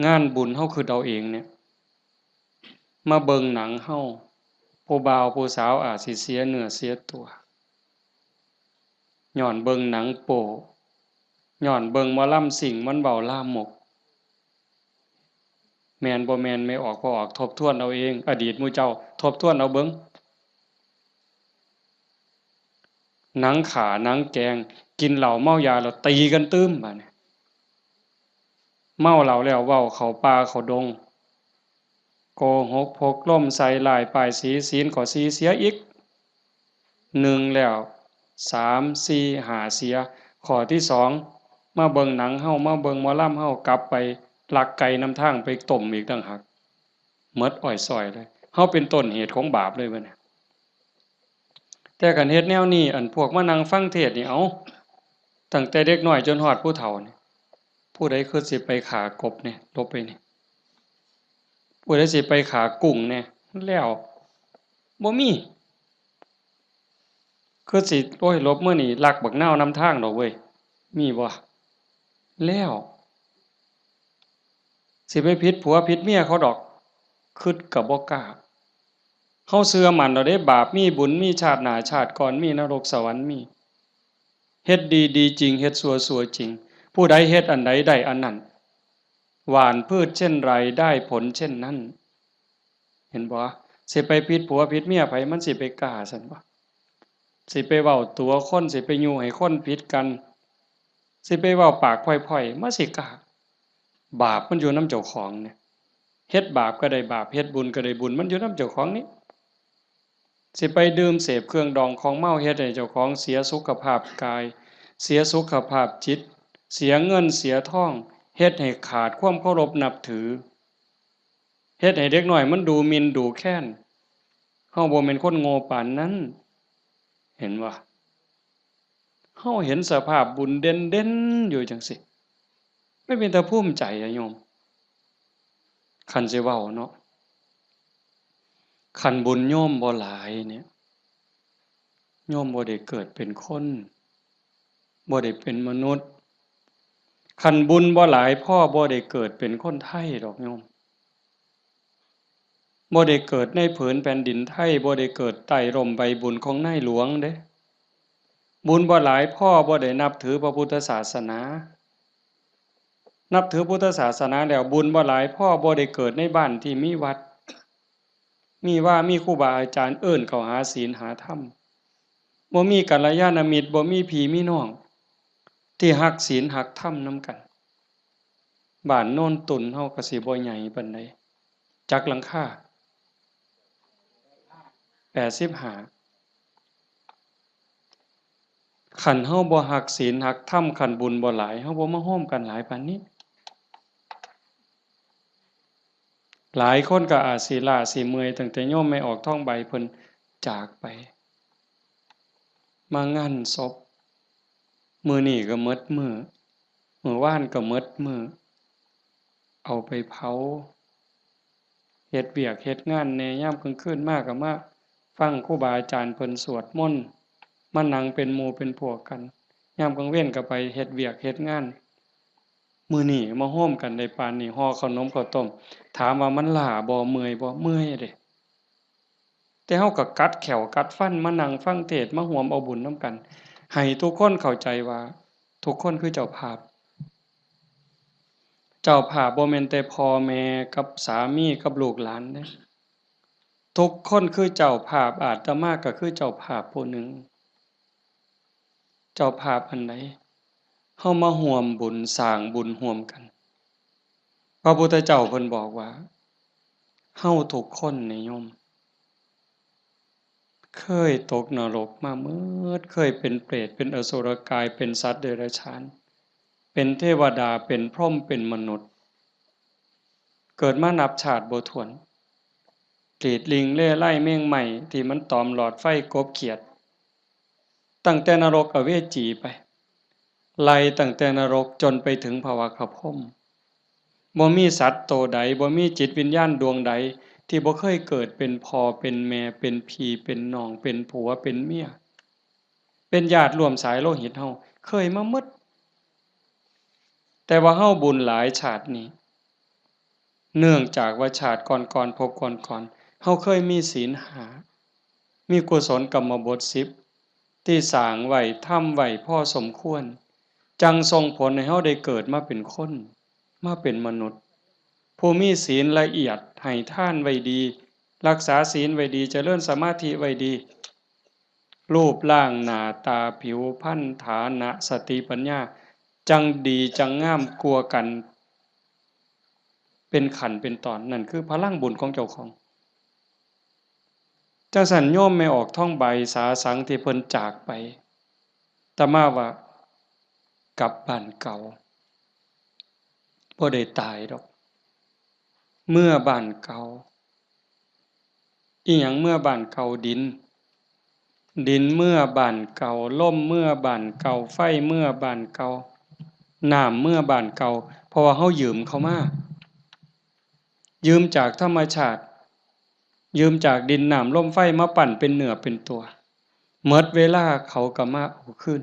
งานบุญเฮาคิดเอาเองเนี่ย มาเบิ่งหนังเฮา ผู้บ่าวผู้สาวอาจสิเสียเนื้อเสียตัว ย้อนเบิ่งหนังโป๊ ย้อนเบิ่งหมอลำซิ่งมันเว้าลามก แม่นบ่แม่น ไม่ออกบ่ออก ทบทวนเอาเอง อดีตหมู่เจ้า ทบทวนเอาเบิ่ง หนังฆ่า หนังแกล้ง กินเหล้าเมายาแล้วตีกันตื่ม บาดนี้ เมาเหล้าแล้วเว้าเข้าป่าเข้าดง โกหกพกลมใส่ร้ายป้ายสี ศีลข้อสี่เสียอีก หนึ่งแล้ว สาม สี่ ห้า เสีย ข้อที่สอง มาเบิ่งหนังเฮา มาเบิ่งหมอลำเฮา กลับไปลักไก่นำทางไปต้มอีกต่างหาก หมดอ้อยซ้อยเลย เฮาเป็นต้นเหตุของบาปเลยบัดนี้ แต่คันเฮ็ดแนวนี้ อันพวกมานั่งฟังเทศน์นี่ เอ้า ตั้งแต่เด็กน้อยจนฮอดผู้เฒ่านี่ ผู้ใดคือสิไปฆ่ากบเนี่ย หลบไปนี่ ผู้ใดสิไปฆ่ากุ้งเนี่ย แล้ว บ่มี คือสิ โอ้ย หลบมื้อนี้ลักบักนาวนำทางดอกเว้ย มีบ่ แล้ว สิไปผิดผัวผิดเมียเขาดอก คิดก็บ่กล้า เฮาเชื่อมั่นแล้วเด้ บาปมีบุญมี ชาติหน้าชาติก่อนมี นรกสวรรค์มี เฮ็ดดีดีจริง เฮ็ดชั่วชั่วจริง ผู้ใดเฮ็ดอันใดได้อันนั้น หว่านพืชเช่นไรได้ผลเช่นนั้น เห็นบ่ สิไปผิดผัวผิดเมียไผ มันสิไปกล้าซั่นบ่ สิไปเว้าตั๋วคน สิไปยุให้คนผิดกัน สิไปเว้าปากพร่อยๆ มันสิกล้า บาปมันอยู่นำเจ้าของเนี่ย เฮ็ดบาปก็ได้บาป เฮ็ดบุญก็ได้บุญ มันอยู่นำเจ้าของนี่ สิไปดื่มเสพเครื่องดองของเมา เฮ็ดให้เจ้าของเสียสุขภาพกาย เสียสุขภาพจิต เสียเงินเสียทอง เฮ็ดให้ขาดความเคารพนับถือ เฮ็ดให้เด็กน้อยมันดูหมิ่นดูแคลน เฮาบ่แม่นคนโง่ปานนั้น เห็นบ่ เฮาเห็นสภาพบุญเด่นๆ อยู่จั่งซี้ มันเป็นตาภูมิใจอะโยม คันสิเว้าเนาะ คันบุญโยมบ่หลายเนี่ย โยมบ่ได้เกิดเป็นคน บ่ได้เป็นมนุษย์ คันบุญบ่หลายพอบ่ได้เกิดเป็นคนไทยดอกโยม บ่ได้เกิดในผืนแผ่นดินไทย บ่ได้เกิดใต้ร่มใบบุญของนายหลวงเด้ บุญบ่หลายพอบ่ได้นับถือพระพุทธศาสนา นับถือพุทธศาสนาแล้วบุญบ่หลายพอบ่ได้เกิดในบ้านที่มีวัด มีวา มีครูบาอาจารย์เอิ้นเข้าหาศีลหาธรรม บ่มีกัลยาณมิตร บ่มีพี่มีน้อง ที่ฮักศีลฮักธรรมนำกัน บ้านโนนตุ่นเฮาก็สิบ่ใหญ่ปานใด จักหลังคา แปดสิบห้า คันเฮาบ่ฮักศีลฮักธรรม คันบุญบ่หลาย เฮาบ่มาโฮมกันหลายปานนี้ หลายคนก็อาจสิล้าสิเมื่อย ตั้งแต่โยมแม่ออกทองใบเพิ่นจากไป มางานศพ มื้อนี้ก็หมดมื้อ มื้อวานก็หมดมื้อ เอาไปเผา เฮ็ดเวียกเฮ็ดงานแหน่ ยามกลางคืนมาก็มาฟังครูบาอาจารย์เพิ่นสวดมนต์ มานั่งเป็นหมู่เป็นพวกกัน ยามกลางเว็นก็ไปเฮ็ดเวียกเฮ็ดงาน มื้อนี้มาโฮมกันได้ปานนี้ ห่อขนมข้าวต้ม ถามว่ามันล้าบ่ เมื่อยบ่ เมื่อยเด้ แต่เฮาก็กัดแข้วกัดฟันมานั่งฟังเทศน์ มาร่วมเอาบุญนำกัน ให้ทุกคนเข้าใจว่าทุกคนคือเจ้าภาพ เจ้าภาพบ่แม่นแต่พ่อแม่กับสามีกับลูกหลานเด้ ทุกคนคือเจ้าภาพ อาตมาก็คือเจ้าภาพผู้หนึ่ง เจ้าภาพอันใด เฮามาร่วมบุญสร้างบุญร่วมกัน พระพุทธเจ้าเพิ่นบอกว่า เฮาทุกคนนี่โยม เคยตกนรกมาหมด เคยเป็นเปรต เป็นอสุรกาย เป็นสัตว์เดรัจฉาน เป็นเทวดา เป็นพรหม เป็นมนุษย์ เกิดมานับชาติบ่ถ้วน กรีดลิงเล่ไล่แมงไหม้ที่มันตอมหลอดไฟกบเขียด ตั้งแต่นรกอเวจีไป ไล่ตั้งแต่นรกจนไปถึงพระวักขพรหม บ่มีสัตว์โตใด บ่มีจิตวิญญาณดวงใด ที่บ่เคยเกิดเป็นพ่อ เป็นแม่ เป็นพี่ เป็นน้อง เป็นผัว เป็นเมีย เป็นญาติร่วมสายโลหิตเฮา เคยมาหมด แต่ว่าเฮาบุญหลายชาตินี้ เนื่องจากว่าชาติก่อนๆ ภพก่อนๆ เฮาเคยมีศีลห้า มีกุศลกรรมบทสิบ ที่สร้างไว้ ทำไว้พอสมควร จั่งส่งผลให้เฮาได้เกิดมาเป็นคน มาเป็นมนุษย์ ผู้มีศีลละเอียด ให้ทานไว้ดี รักษาศีลไว้ดี เจริญสมาธิไว้ดี รูปร่างหน้าตา ผิวพรรณ ฐานะ สติปัญญา จั่งดีจั่งงามกว่ากัน เป็นขั้นเป็นตอน นั่นคือพลังบุญของเจ้าของ จั่งซั้นโยมแม่ออกทองใบสาสังที่เพิ่นจากไป อาตมาว่ากลับบ้านเก่า บ่ได้ตายดอก เมือบ้านเก่า อิหยังเมือบ้านเก่า ดิน ดินเมือบ้านเก่า ลมเมือบ้านเก่า ไฟเมือบ้านเก่า น้ำเมือบ้านเก่า เพราะว่าเฮายืมเขามา ยืมจากธรรมชาติ ยืมจากดินน้ำลมไฟมาปั้นเป็นเนื้อเป็นตัว หมดเวลาเขาก็มาเอาคืน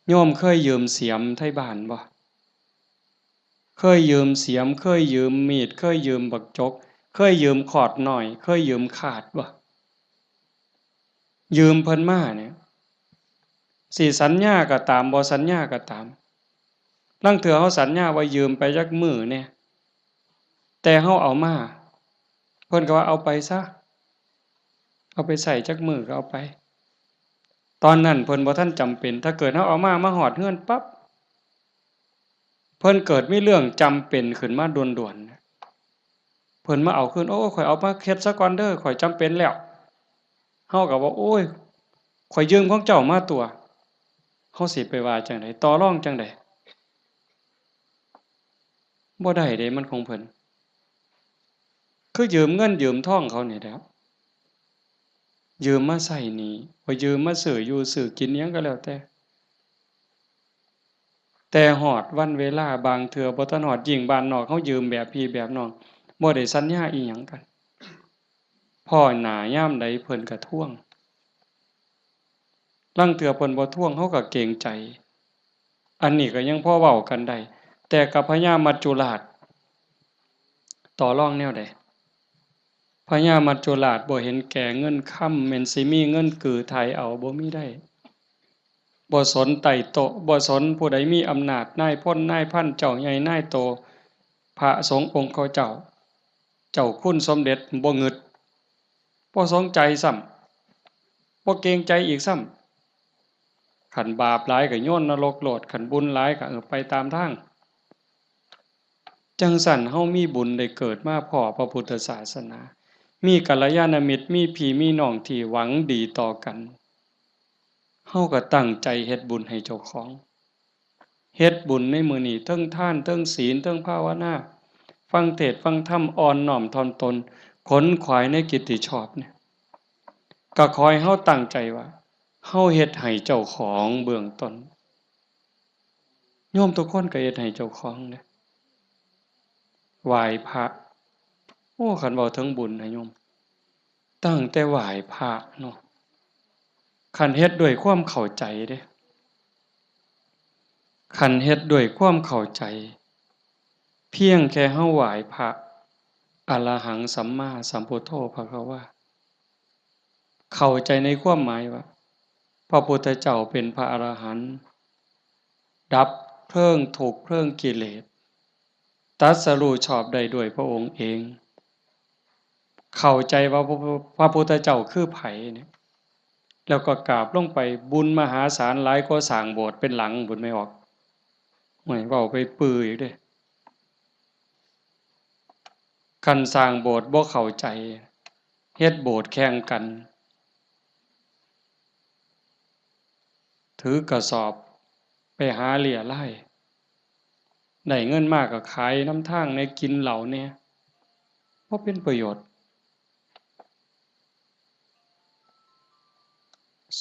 โยมเคยยืมเสียมไทบ้านบ่ เคยยืมเสียม เคยยืมมีด เคยยืมบักจก เคยยืมขอดน้อย เคยยืมขาดบ่ ยืมเพิ่นมาเนี่ย สิสัญญาก็ตาม บ่สัญญาก็ตาม ลางเทื่อเฮาสัญญาว่ายืมไปจักมื้อแหน่ แต่เฮาเอามา เพิ่นก็ว่าเอาไปซะ เอาไปใช้จักมื้อก็เอาไป ตอนนั้นเพิ่นบ่ทันจำเป็น ถ้าเกิดเฮาเอามา มาฮอดเฮือนปั๊บ เพิ่นเกิดมีเรื่องจำเป็นขึ้นมาด่วนๆ เพิ่นมาเอาคืน โอ้ ข้อยเอามาเฮ็ดซะก่อนเด้อ ข้อยจำเป็นแล้ว เฮาก็ว่า โอ้ย ข้อยยืมของเจ้ามาตั่ว เฮาสิไปว่าจั่งใด ต่อรองจั่งใด บ่ได้เด้ มันของเพิ่น คือยืมเงินยืมทองเขานี่แหละ ยืมมาใช้หนี้ บ่ยืมมาซื้ออยู่ซื้อกินอิหยังก็แล้วแต่ แ แต่ฮอดวันเวลาบางเทื่อบ่ทันฮอด ยิ่งบ้านนอกเฮายืมแบบพี่แบบน้อง บ่ได้สัญญาอิหยังกัน พ้อหน้ายามใดเพิ่นก็ทวง ลางเทื่อเพิ่นบ่ทวงเฮาก็เกรงใจ อันนี้ก็ยังพอเว้ากันได้ แต่กับพญามัจจุราช ต่อรองแนวใด พญามัจจุราชบ่เห็นแก่เงินคำ แม่นสิมีเงินกือไถ่เอา บ่มีได้ บ่สนไต่โต๊ะ บ่สนผู้ใดมีอำนาจ นายพลนายพัน เจ้าใหญ่นายโต พระสงฆ์องค์เขาเจ้า เจ้าคุณสมเด็จ บ่งึด บ่สนใจซ้ำ บ่เกรงใจอีกซ้ำ คันบาปหลายก็โยนนรกโลด คันบุญหลายก็ เออ ไปตามทาง จั่งซั้นเฮามีบุญได้เกิดมาพ้อพระพุทธศาสนา มีกัลยาณมิตร มีพี่มีน้องที่หวังดีต่อกัน เฮาก็ตั้งใจเฮ็ดบุญให้เจ้าของ เฮ็ดบุญในมื้อนี้ เทิงทาน เทิงศีล เทิงภาวนา ฟังเทศน์ฟังธรรม อ่อนน้อมถ่อมตน ขนขวายในกิตติชอบเนี่ย ก็ขอให้เฮาตั้งใจว่า เฮาเฮ็ดให้เจ้าของเบื้องต้น โยมทุกคนก็เฮ็ดให้เจ้าของเด้ ไหว้พระ โอ้ คันเว้าถึงบุญนะโยม ตั้งแต่ไหว้พระเนาะ คันเฮ็ดด้วยความเข้าใจเด้ คันเฮ็ดด้วยความเข้าใจ เพียงแค่เฮาไหว้พระ อะระหังสัมมาสัมพุทโธภะคะวา เข้าใจในความหมายว่า พระพุทธเจ้าเป็นพระอรหันต์ ดับเพลิงทุกข์เพลิงกิเลส ตรัสรู้ชอบได้ด้วยพระองค์เอง เข้าใจว่าพระ พระพุทธเจ้าคือไผเนี่ย แล้วก็กราบลงไป บุญมหาศาลหลายกว่าสร้างโบสถ์เป็นหลัง บุญไม่ออก โอ้ย เว้าไปปื้ออีกเด้ คันสร้างโบสถ์บ่เข้าใจ เฮ็ดโบสถ์แข่งกัน ถือกระสอบไปหาเรี่ยไล่ ได้เงินมาก็ขายนำทางแหน่ กินเหล้าแหน่ บ่เป็นประโยชน์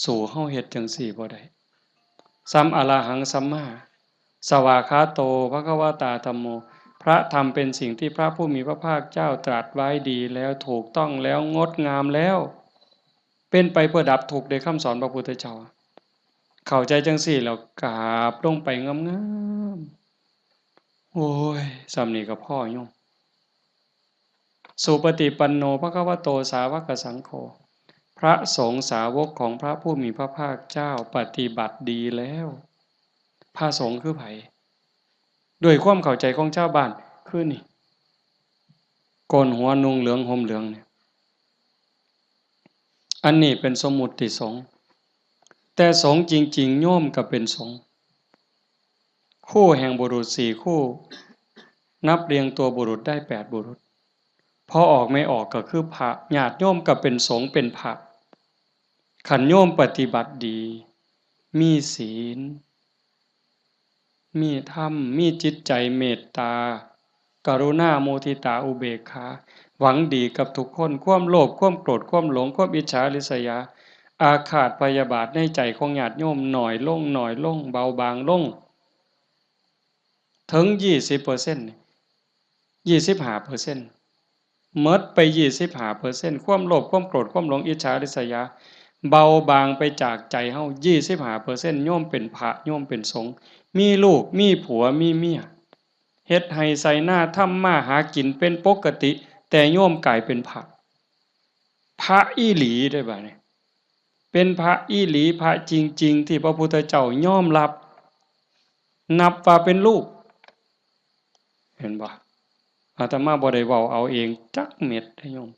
สู้เฮาเฮ็ดจั่งซี้บ่ได้ ส่ำอะระหังสัมมา สวากขาโต ภะคะวะตา ธัมโม พระธรรมเป็นสิ่งที่พระผู้มีพระภาคเจ้าตรัสไว้ดีแล้ว ถูกต้องแล้ว งดงามแล้ว เป็นไปเพื่อดับทุกข์ ได้คำสอนพระพุทธเจ้า เข้าใจจั่งซี้แล้วกราบลงไปงามๆ โอ้ย ส่ำนี้ก็พอโยม สุปฏิปันโน ภะคะวะโต สาวกสังโฆ พระสงฆ์สาวกของพระผู้มีพระภาคเจ้าปฏิบัติดีแล้ว พระสงฆ์คือไผ ด้วยความเข้าใจของชาวบ้าน คือนี่ โกนหัวนุ่งเหลืองห่มเหลืองเนี่ย อันนี้เป็นสมมุติสงฆ์ แต่สงฆ์จริงๆ โยมก็เป็นสงฆ์ คู่แห่งบุรุษสี่คู่ นับเรียงตัวบุรุษได้แปดบุรุษ พอออกไม่ออกก็คือพระ ญาติโยมก็เป็นสงฆ์เป็นพระ คันโยมปฏิบัติดี มีศีล มีธรรม มีจิตใจเมตตา กรุณา มุทิตา อุเบกขา หวังดีกับทุกคน ความโลภ ความโกรธ ความหลง ความอิจฉาริษยา อาฆาตพยาบาทในใจของญาติโยมน้อยลง น้อยลง เบาบางลง ถึงยี่สิบเปอร์เซ็นต์ ยี่สิบห้าเปอร์เซ็นต์ หมดไปยี่สิบห้าเปอร์เซ็นต์ ความโลภ ความโกรธ ความหลง อิจฉาริษยา เบาบางไปจากใจเฮา ยี่สิบห้าเปอร์เซ็นต์ โยมเป็นพระ โยมเป็นสงฆ์ มีลูก มีผัว มีเมีย เฮ็ดไฮ่ไถนา ทำมาหากินเป็นปกติ แต่โยมกลายเป็นพระ พระอีหลีได้บ่าดนี้ เป็นพระอีหลี พระจริงๆ ที่พระพุทธเจ้ายอมรับ นับว่าเป็นลูก เห็นบ่ อาตมาบ่ได้เว้าเอาเองจักเม็ดเด้อโยม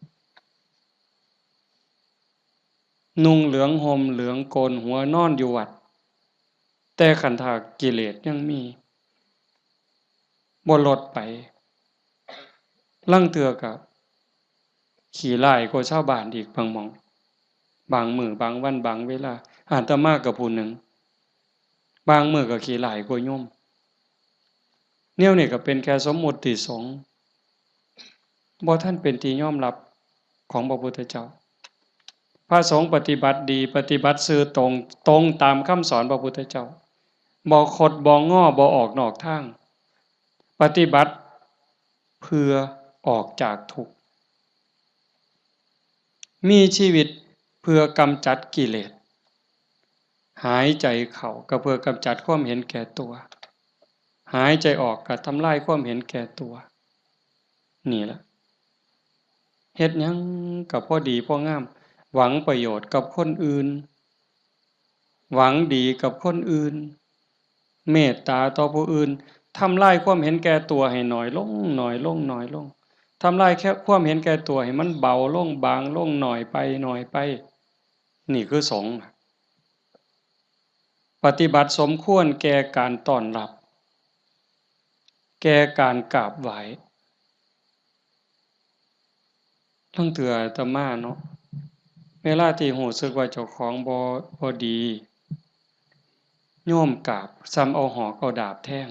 นุ่งเหลืองห่มเหลืองโกนหัวนอนอยู่วัด แต่คันถ้ากิเลสยังมี บ่ลดไป ลางเทื่อก็ขี้ร้ายกว่าชาวบ้านอีกบางหม่อง บางมื้อบางวันบางเวลา อาตมาก็ผู้หนึ่ง บางมื้อก็ขี้ร้ายกว่าโยม แนวนี้ก็เป็นแค่สมมุติสงฆ์ บ่ทันเป็นที่ยอมรับของพระพุทธเจ้า พระสงฆ์ปฏิบัติดี ปฏิบัติซื่อตรง ตรงตามคำสอนพระพุทธเจ้า บ่คดบ่งอ บ่ออกนอกทาง ปฏิบัติเพื่อออกจากทุกข์ มีชีวิตเพื่อกำจัดกิเลส หายใจเข้าก็เพื่อกำจัดความเห็นแก่ตัว หายใจออกก็ทำลายความเห็นแก่ตัว นี่ล่ะ เฮ็ดหยังก็พอดีพองาม หวังประโยชน์กับคนอื่น หวังดีกับคนอื่น เมตตาต่อผู้อื่น ทำลายความเห็นแก่ตัวให้น้อยลง น้อยลง น้อยลง ทำลายแค่ความเห็นแก่ตัวให้มันเบาลง บางลง น้อยไป น้อยไป นี่คือสงฆ์ ปฏิบัติสมควรแก่การต้อนรับ แก่การกราบไหว้ ลางเทื่ออาตมาเนาะ เวลาที่รู้สึกว่าเจ้าของบ่ บ่ดี โยมกราบ ส่ำเอาหอกเอาดาบแทง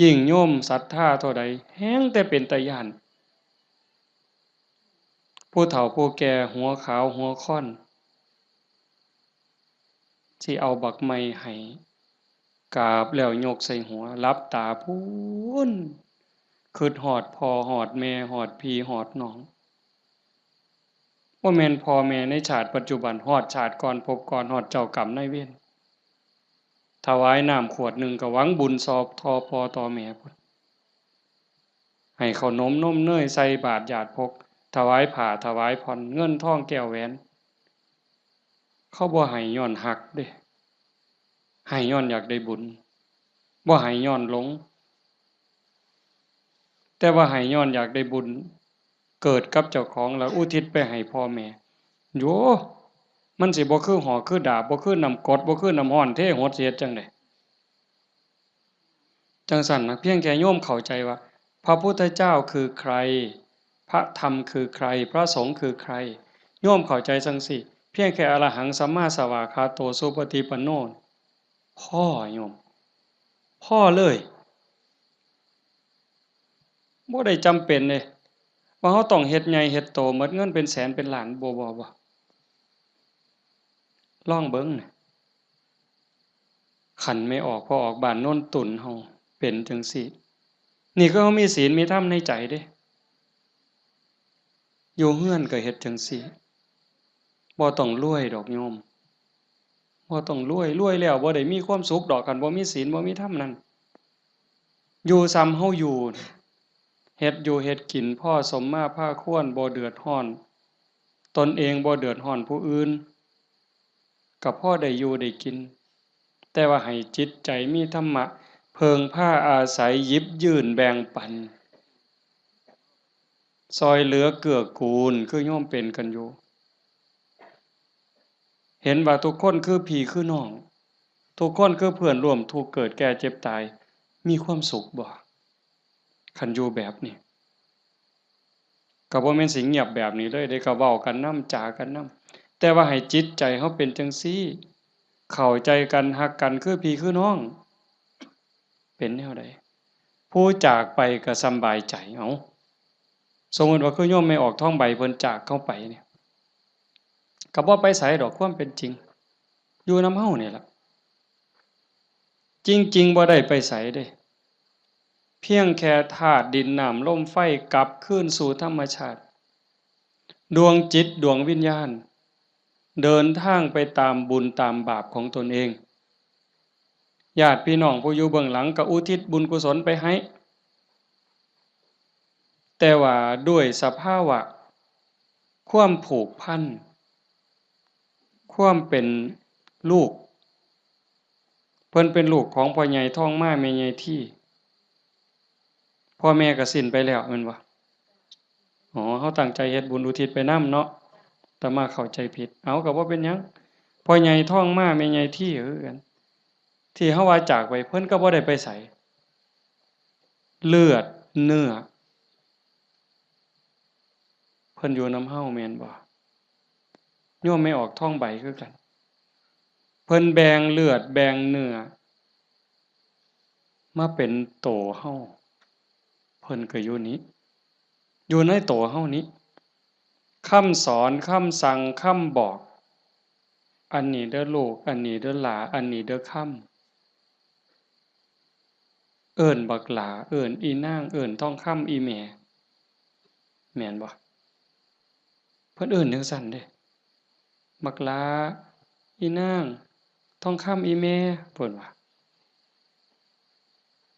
ยิ่งโยมศรัทธาเท่าใด แฮ่งแต่เป็นตาย้าน ผู้เฒ่าผู้แก่หัวขาวหัวค่อน สิเอาบักไม้ให้ กราบแล้วยกใส่หัว หลับตาพู้น คิดฮอดพ่อฮอดแม่ ฮอดพี่ฮอดน้อง บ่แม่นพ่อแม่ในชาติปัจจุบัน ฮอดชาติก่อนภพก่อน ฮอดเจ้ากรรมนายเวร ถวายน้ำขวดหนึ่งก็หวังบุญซอบต่อพ่อต่อแม่พุ้น ให้ข้าวนมนมเนยใส่บาตรญาติพก ถวายผ้าถวายผ่อน เงินทองแก้วแหวน เขาบ่ให้ย้อนฮักเด้ ให้ย้อนอยากได้บุญ บ่ให้ย้อนหลง แต่ว่าให้ย้อนอยากได้บุญ เกิดกับเจ้าของแล้วอุทิศไปให้พ่อแม่ โย มันสิบ่คือหอกคือดาบ บ่คือน้ำกรด บ่คือน้ำร้อนเทหด สิเฮ็ดจั่งใด จั่งซั้นนะ เพียงแค่โยมเข้าใจว่า พระพุทธเจ้าคือใคร พระธรรมคือใคร พระสงฆ์คือใคร โยมเข้าใจจั่งซี้ เพียงแค่อรหังสัมมาสวากขาโตสุปฏิปันโน พอโยม พอเลย บ่ได้จำเป็นเด้ ว่าเราต้องเฮ็ดใหญ่เฮ็ดโต หมดเงินเป็นแสนเป็นล้าน บ่ บ่ บ่ ลองเบิ่งน่ะ คันแม่ออกพ่อออกบ้านโนนตุ่นเฮาเป็นจั่งซี้ นี่คือเฮามีศีลมีธรรมในใจเด้ อยู่เฮือนก็เฮ็ดจั่งซี้ บ่ต้องรวยดอกโยม บ่ต้องรวย รวยแล้วบ่ได้มีความสุขดอก คันบ่มีศีลบ่มีธรรมนั่น อยู่ส่ำเฮาอยู่ เฮ็ดอยู่เฮ็ดกินพอสมมาพาควร บ่เดือดร้อนตนเอง บ่เดือดร้อนผู้อื่น ก็พอได้อยู่ได้กิน แต่ว่าให้จิตใจมีธรรมะ เพิ่งพาอาศัย หยิบยื่นแบ่งปัน ซ่อยเหลือเกื้อกูล คือโยมเป็นกันอยู่ เห็นว่าทุกคนคือพี่คือน้อง ทุกคนคือเพื่อนร่วมทุกข์เกิดแก่เจ็บตาย มีความสุขบ่ คันอยู่แบบนี้ ก็บ่แม่นสิเงียบแบบนี้เลยเด้ ก็เว้ากันนำ จ๋ากันนำ แต่ว่าให้จิตใจเฮาเป็นจั่งซี้ เข้าใจกัน ฮักกัน คือพี่คือน้อง เป็นแนวใด ผู้จากไปก็สำบายใจ เอ้า สมมุติว่าคือโยมแม่ออกทองใบเพิ่นจากเฮาไปเนี่ย ก็บ่ไปไสดอก ความเป็นจริง อยู่นำเฮานี่ล่ะ จริงๆ บ่ได้ไปไสเด้ เพียงแค่ธาตุดินน้ำลมไฟกลับคืนสู่ธรรมชาติ ดวงจิตดวงวิญญาณ เดินทางไปตามบุญตามบาปของตนเอง ญาติพี่น้องผู้อยู่เบื้องหลังก็อุทิศบุญกุศลไปให้ แต่ว่าด้วยสภาวะความผูกพัน ความเป็นลูก เพิ่นเป็นลูกของพ่อใหญ่ทองมาแม่ใหญ่ที พ่อแม่ก็สิ้นไปแล้วแม่นบ่ อ๋อ เฮาตั้งใจเฮ็ดบุญอุทิศไปนำเนาะ อาตมาเข้าใจผิด เอา ก็บ่เป็นหยัง พ่อใหญ่ทองมาแม่ใหญ่ทีคือกัน ที่เฮาว่าจากไป เพิ่นก็บ่ได้ไปไส เลือดเนื้อ เพิ่นอยู่นำเฮาแม่นบ่ โยมแม่ออกทองใบคือกัน เพิ่นแบ่งเลือดแบ่งเนื้อ มาเป็นโตเฮา เพิ่นก็อยู่นี้ อยู่ในโตเฮานี้ คำสอน คำสั่ง คำบอก อันนี้เด้อลูก อันนี้เด้อหล้า อันนี้เด้อคำ เอิ้นบักหล้า เอิ้นอีนาง เอิ้นทองคำ อีแม่ แม่นบ่ เพิ่นเอิ้นจั่งซั้นเด้ บักหล้า อีนาง ทองคำ อีแม่ เพิ่นว่า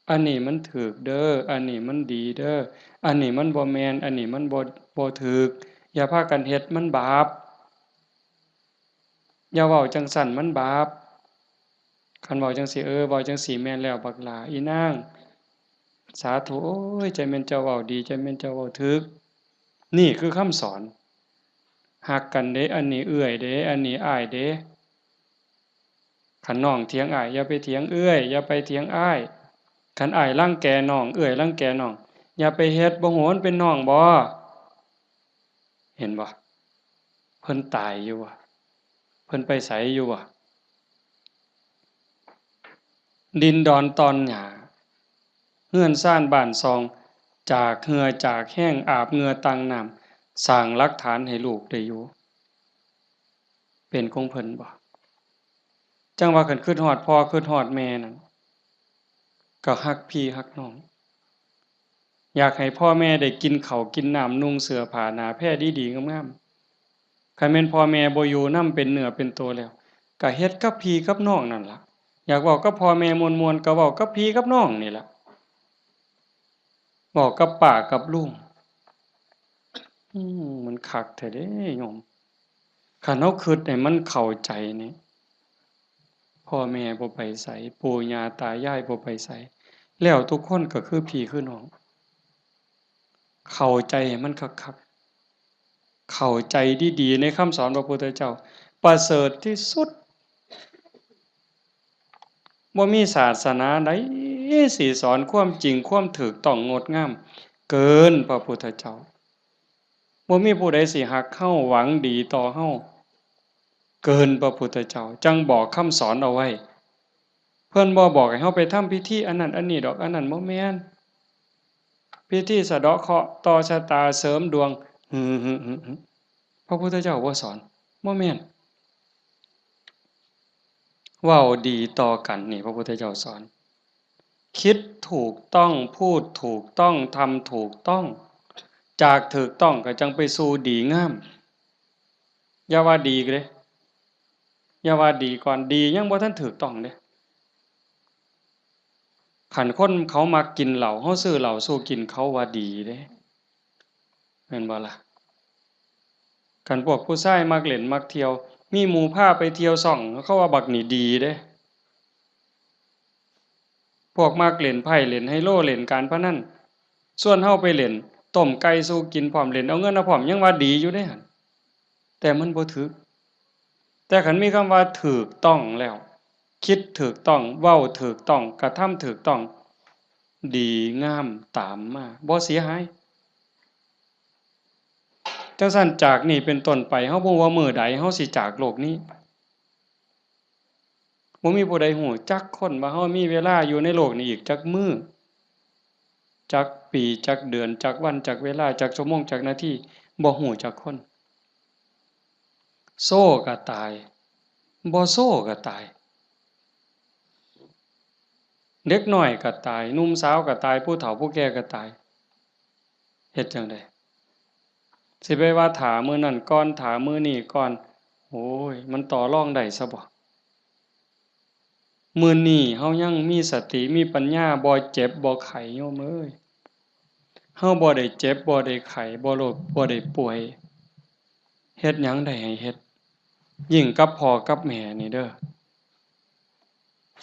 อันนี้มันถูกเด้อ อันนี้มันดีเด้อ อันนี้มันบ่แม่น อันนี้มันบ่ บ่ถูก อย่าพากันเฮ็ด มันบาป อย่าเว้าจั่งซั้น มันบาป คันเว้าจั่งซี้ เออ เว้าจั่งซี้แม่นแล้ว บักหล้า อีนาง สาธุ โอ้ย จั่งแม่นเจ้าเว้าดี จั่งแม่นเจ้าเว้าถูก นี่คือคำสอน ฮักกันเด้ อันนี้เอื้อยเด้ อันนี้อ้ายเด้ คันน้องเถียงอ้าย อย่าไปเถียงเอื้อย อย่าไปเถียงอ้าย คันอ้ายรังแกน้อง เอื้อยรังแกน้อง อย่าไปเฮ็ด บ่ฮู้มันเป็นน้องบ่ เห็นบ่ เพิ่นตายอยู่บ่ เพิ่นไปไสอยู่บ่ ดินดอนตอนหญ้า เฮือนซานบ้านซอง จากเหื่อจากแฮง อาบเหงื่อตั้งน้ำ สร้างหลักฐานให้ลูกได้อยู่ เป็นของเพิ่นบ่ จั่งว่าคันคิดฮอดพ่อคิดฮอดแม่นั่น ก็ฮักพี่ฮักน้อง อยากให้พ่อแม่ได้กินข้าวกินน้ำ นุ่งเสื้อผ้าหน้าแพรดีๆงามๆ คันแม่นพ่อแม่บ่อยู่นำเป็นเนื้อเป็นตัวแล้ว ก็เฮ็ดกับพี่กับน้องนั่นล่ะ อยากเว้ากับพ่อแม่ม่วนๆ ก็เว้ากับพี่กับน้องนี่ล่ะ เว้ากับป้ากับลุง อืม มันคักแท้เด้โยม คันเฮาคิดให้มันเข้าใจนี่ พ่อแม่บ่ไปไส ปู่ย่าตายายบ่ไปไส แล้วทุกคนก็คือพี่คือน้อง เข้าใจให้มันคักๆ เข้าใจดีๆ ในคำสอนพระพุทธเจ้า ประเสริฐที่สุด บ่มีศาสนาใดสิสอนความจริง ความถูกต้องงดงาม เกินพระพุทธเจ้า บ่มีผู้ใดสิฮักเฮา หวังดีต่อเฮา เกินพระพุทธเจ้า จั่งบอกคำสอนเอาไว้ เพิ่นบ่บอกให้เฮาไปทำพิธีอันนั้นอันนี้ดอก อันนั้นบ่แม่น พิธีสะเดาะเคราะห์ ต่อชะตา เสริมดวง หึ หึ หึ หึ พระพุทธเจ้าบ่สอน บ่แม่น เว้าดีต่อกันนี่ พระพุทธเจ้าสอน คิดถูกต้อง พูดถูกต้อง ทำถูกต้อง จากถูกต้องก็จั่งไปสู่ดีงาม อย่าว่าดีเด้ อย่าว่าดีก่อน ดียังบ่ทันถูกต้องเด้ คันคนเขามักกินเหล้า เฮาซื้อเหล้าสู่กิน เขาว่าดีเด้ แม่นบ่ล่ะ คันพวกผู้ชายมักเล่นมักเที่ยว มีหมู่พาไปเที่ยวซ่อง เขาว่าบักนี่ดีเด้ พวกมักเล่นไพ่ เล่นไฮโล เล่นการพนัน ชวนเฮาไปเล่น ต้มไก่สู่กินพร้อม เล่นเอาเงินเอาพร้อม ยังว่าดีอยู่เด้หั่น แต่มันบ่ถูก แต่คันมีคำว่าถูกต้องแล้ว คิดถูกต้อง เว้าถูกต้อง กระทำถูกต้อง ดีงามตามมา บ่เสียหาย จั่งซั้น จากนี้เป็นต้นไป เฮาบ่ฮู้ว่ามื้อใดเฮาสิจากโลกนี้ บ่มีผู้ใดฮู้จักคนว่าเฮามีเวลาอยู่ในโลกนี้อีกจักมื้อ จักปี จักเดือน จักวัน จักเวลา จักชั่วโมง จักนาที บ่ฮู้จักคน โซก็ตาย บ่โซก็ตาย เด็กน้อยก็ตาย หนุ่มสาวก็ตาย ผู้เฒ่าผู้แก่ก็ตาย เฮ็ดจั่งใด สิไปว่าถ้ามื้อนั้นก่อน ถ้ามื้อนี้ก่อน โอ้ย มันต่อรองได้ซะบ่ มื้อนี้เฮายังมีสติ มีปัญญา บ่เจ็บ บ่ไข้ โยมเอ้ย เฮาบ่ได้เจ็บ บ่ได้ไข้ บ่โรค บ่ได้ป่วย เฮ็ดหยังได้ให้เฮ็ด ยิ่งกับพ่อกับแม่นี่เด้อ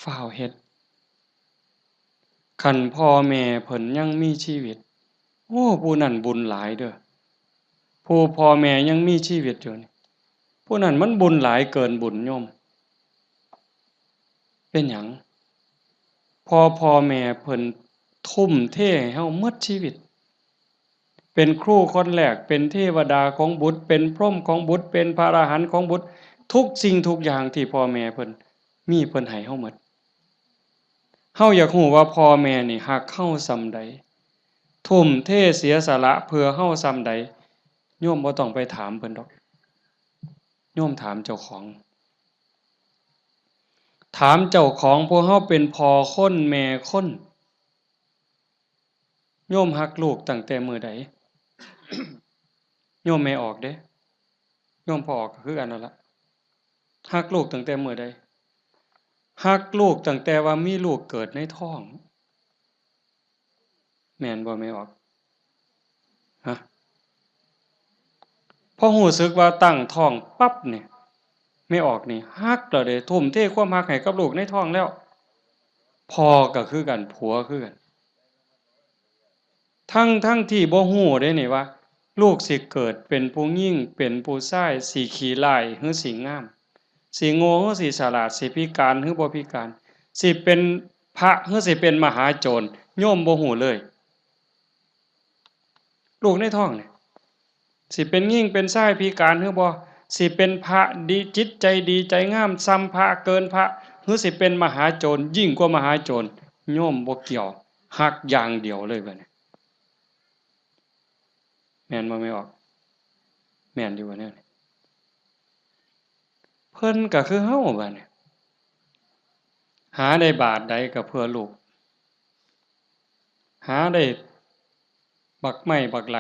ฟ้าวเฮ็ด คันพ่อแม่เพิ่นยังมีชีวิต โอ้ ผู้นั้นบุญหลายเด้อ ผู้พ่อแม่ยังมีชีวิตอยู่นี่ ผู้นั้นมันบุญหลายเกินบุญโยม เป็นหยัง เพราะพ่อแม่เพิ่นทุ่มเทให้เฮาหมดชีวิต เป็นครูคนแรก เป็นเทวดาของบุตร เป็นพรหมของบุตร เป็นพระอรหันต์ของบุตร ทุกสิ่งทุกอย่างที่พ่อแม่เพิ่นมี เพิ่นให้เฮาหมด เฮาอยากฮู้ว่าพ่อแม่นี่ฮักเฮาส่ำใด ทุ่มเทเสียสละเพื่อเฮาส่ำใด โยมบ่ต้องไปถามเพิ่นดอก โยมถามเจ้าของ ถามเจ้าของ พวกเฮาเป็นพ่อคนแม่คน โยมฮักลูกตั้งแต่มื้อใด โยมแม่ออกเด้ โยมพ่อออกก็คือกันนั่นละ ฮักลูกตั้งแต่มื้อใด ฮักลูกตั้งแต่ว่ามีลูกเกิดในท้อง แม่นบ่แม่ออก ฮะ พอรู้สึกว่าตั้งท้องปั๊บเนี่ย แม่ออกนี่ฮักแล้วเด้ ทุ่มเทความฮักให้กับลูกในท้องแล้ว พ่อก็คือกัน ผัวคือกัน ทั้งๆที่บ่รู้เด้นี่ว่า ลูกสิเกิดเป็นผู้หญิง เป็นผู้ชาย สิขี้ร้ายหรือสิงาม สิโง่หรือสิฉลาด สิพิการหรือบ่พิการ สิเป็นพระหรือสิเป็นมหาโจร โยมบ่รู้เลย ลูกในท้องนี่ สิเป็นหญิงเป็นชายพิการหรือบ่ สิเป็นพระดี จิตใจดีใจงาม ส่ำพระเกินพระ หรือสิเป็นมหาโจร ยิ่งกว่ามหาโจร โยมบ่เกี่ยว ฮักอย่างเดียวเลยบัดนี้ แม่นบ่แม่ออก แม่นอยู่บ่แนวนี้ เพิ่นก็คือเฮาบัดนี้ หาได้บาทใดก็เพื่อลูก หาได้บักไม้บักไหล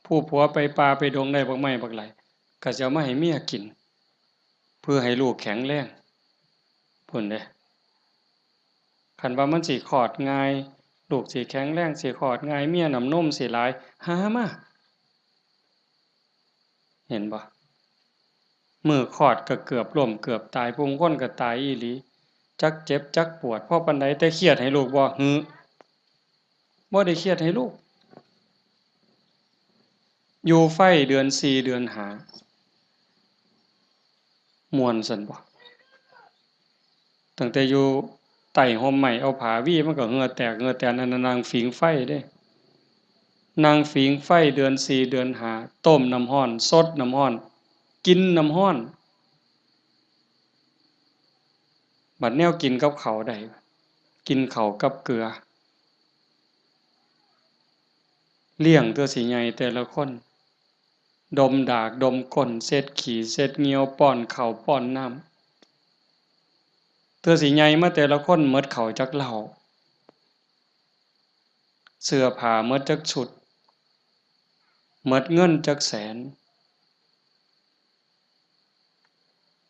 ผู้ผัวไปป่าไปดงได้บักไม้บักไหล ก็สิเอามาให้เมียกิน เพื่อให้ลูกแข็งแรง พุ้นเด้ คันว่ามันสิคลอดง่าย ลูกสิแข็งแรง สิคลอดง่าย เมียน้ำนมสิหลาย หามา เห็นบ่ มื้อคลอดก็เกือบล้มเกือบตาย ผู้บางคนก็ตายอีหลี จักเจ็บจักปวด พอปานใด แต่เครียดให้ลูกบ่ หือ บ่ได้เครียดให้ลูก อยู่ไฟเดือนสี่เดือนห้า ม่วนซั่นบ่ ตั้งแต่อยู่ใต้ฮ่มไม้ เอาผ้าวีมันก็เหงื่อแตกเหงื่อแตน อันนั้นนั่งผิงไฟเด้ นั่งผิงไฟเดือนสี่เดือนห้า ต้มน้ำร้อน สดน้ำร้อน กินน้ำร้อน บัดแนวกินกับข้าวได้ กินข้าวกับเกลือ เลี้ยงเทื่อสิใหญ่แต่ละคน ดมดากดมก้น เช็ดขี้เช็ดเหยี่ยว ป้อนข้าวป้อนน้ำ เทื่อสิใหญ่มาแต่ละคนหมดข้าวจักเล่า เสื้อผ้าหมดจักชุด หมดเงินจักแสน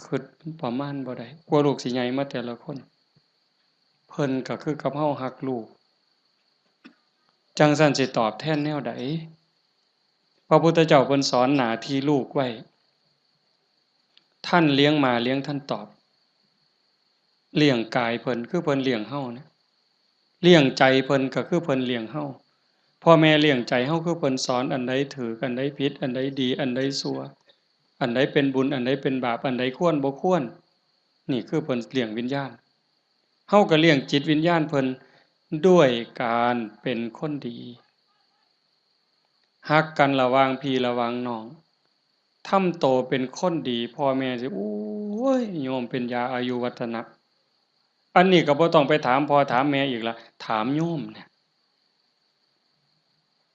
คิดประมาณบ่ได้ กว่าลูกสิใหญ่มาแต่ละคน เพิ่นก็คือกับเฮาฮักลูก จั่งซั้นสิตอบแทนแนวใด พระพุทธเจ้าเพิ่นสอนหน้าที่ลูกไว้ ท่านเลี้ยงมาเลี้ยงท่านตอบ เลี้ยงกายเพิ่นคือเพิ่นเลี้ยงเฮานะ เลี้ยงใจเพิ่นก็คือเพิ่นเลี้ยงเฮา พ่อแม่เลี้ยงใจเฮาคือเพิ่นสอนอันใดถูก อันใดผิด อันใดดี อันใดชั่ว อันใดเป็นบุญ อันใดเป็นบาป อันใดควรบ่ควร นี่คือเพิ่นเลี้ยงวิญญาณ เฮาก็เลี้ยงจิตวิญญาณเพิ่นด้วยการเป็นคนดี ฮักกันระหว่างพี่ระหว่างน้อง ทำโตเป็นคนดี พ่อแม่สิ โอ้ย โยมเป็นยาอายุวัฒนะ อันนี้ก็บ่ต้องไปถามพ่อถามแม่อีกละ ถามโยมเนี่ย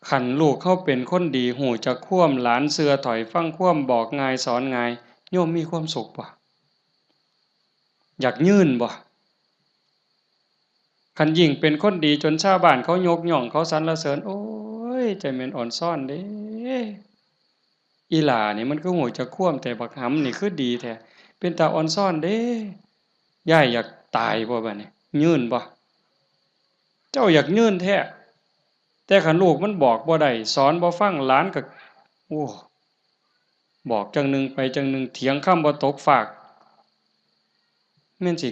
คันลูกเฮาเป็นคนดี ฮู้จักความ หลานเชื่อถ้อยฟังความ บอกง่ายสอนง่าย โยมมีความสุขบ่ อยากยืนบ่ คันยิ่งเป็นคนดีจนชาวบ้านเขายกย่อง เขาสรรเสริญ โอ้ย ใจแม่นอ่อนซ้อนเด้ อีหล่านี่มันคือฮู้จักความแท้ บักหำนี่คือดีแท้ เป็นตาอ่อนซ้อนเด้ ยายอยากตายบ่บัดนี้ ยืนบ่ เจ้าอยากยืนแท้ แต่คันลูกมันบอกบ่ได้ สอนบ่ฟัง หลานก็ โอ้ บอกจั่งหนึ่งไปจั่งหนึ่ง เถียงคำบ่ตกฟาก แม่นสิ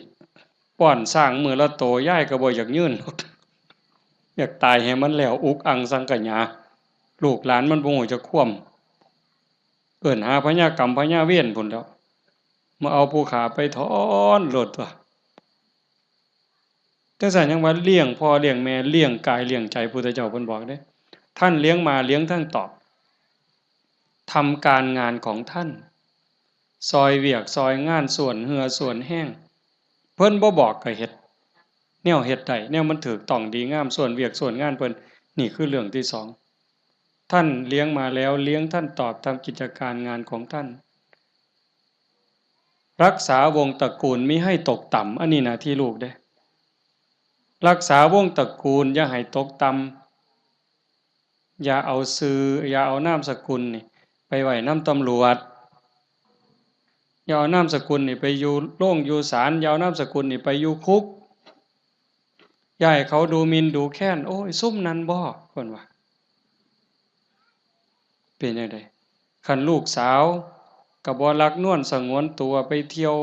ป้อนช้างมื้อละโต ยายก็บ่อยากยืน อยากตายให้มันแล้ว อุกอังสังขยา ลูกหลานมันบ่ฮู้จักความ เอิ้นหาพญากรรมพญาเวรพุ้นแหล้ว มาเอาผู้ฆ่าไปถอนโลดตั๊ว จั่งซั้นยังว่าเลี้ยงพ่อเลี้ยงแม่ เลี้ยงกายเลี้ยงใจ พุทธเจ้าเพิ่นบอกเด้ ท่านเลี้ยงมาเลี้ยงท่านตอบ ทำการงานของท่าน ซอยเวียกซอยงาน ส่วนเหื่อส่วนแฮง เพิ่นบ่บอกก็เฮ็ด แนวเฮ็ดได้ แนวมันถูกต้องดีงาม ส่วนเวียกส่วนงานเพิ่น นี่คือเรื่องที่สอง ท่านเลี้ยงมาแล้ว เลี้ยงท่านตอบ ทำกิจการงานของท่าน รักษาวงศ์ตระกูลมิให้ตกต่ำ อันนี้หน้าที่ลูกเด้ รักษาวงศ์ตระกูลอย่าให้ตกต่ำ อย่าเอาชื่อ อย่าเอานามสกุลนี่ไปไว้นำตำรวจ อย่าเอานามสกุลนี่ไปอยู่โรงอยู่ศาล อย่าเอานามสกุลนี่ไปอยู่คุก อย่าให้เขาดูหมิ่นดูแคลน โอ้ย ซุมนั้นบ่ เพิ่นว่า เป็นจั่งใด คันลูกสาวก็บ่หลักนวลสงวนตัวไปเที่ยว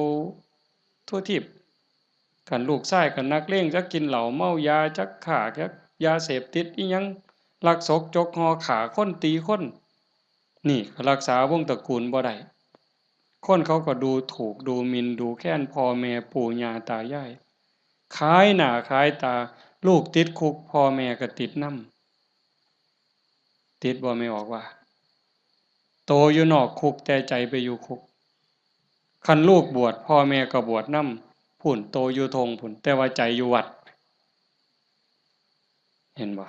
ทั่วทีป คันลูกชายก็นักเลง จักกินเหล้าเมายา จักค้า จักยาเสพติดอิหยัง ลักซกจกห่อ ฆ่าคนตีคน นี่ก็รักษาวงศ์ตระกูลบ่ได้ คนเขาก็ดูถูกดูหมิ่นดูแคลนพ่อแม่ปู่ย่าตายาย ขายหน้าขายตา ลูกติดคุก พ่อแม่ก็ติดนำ ติดบ่ แม่ออกว่า โตอยู่นอกคุกแต่ใจไปอยู่คุก คันลูกบวช พ่อแม่ก็บวชนำ พุ้น โตอยู่ท่งพุ้น แต่ว่าใจอยู่วัด เห็นบ่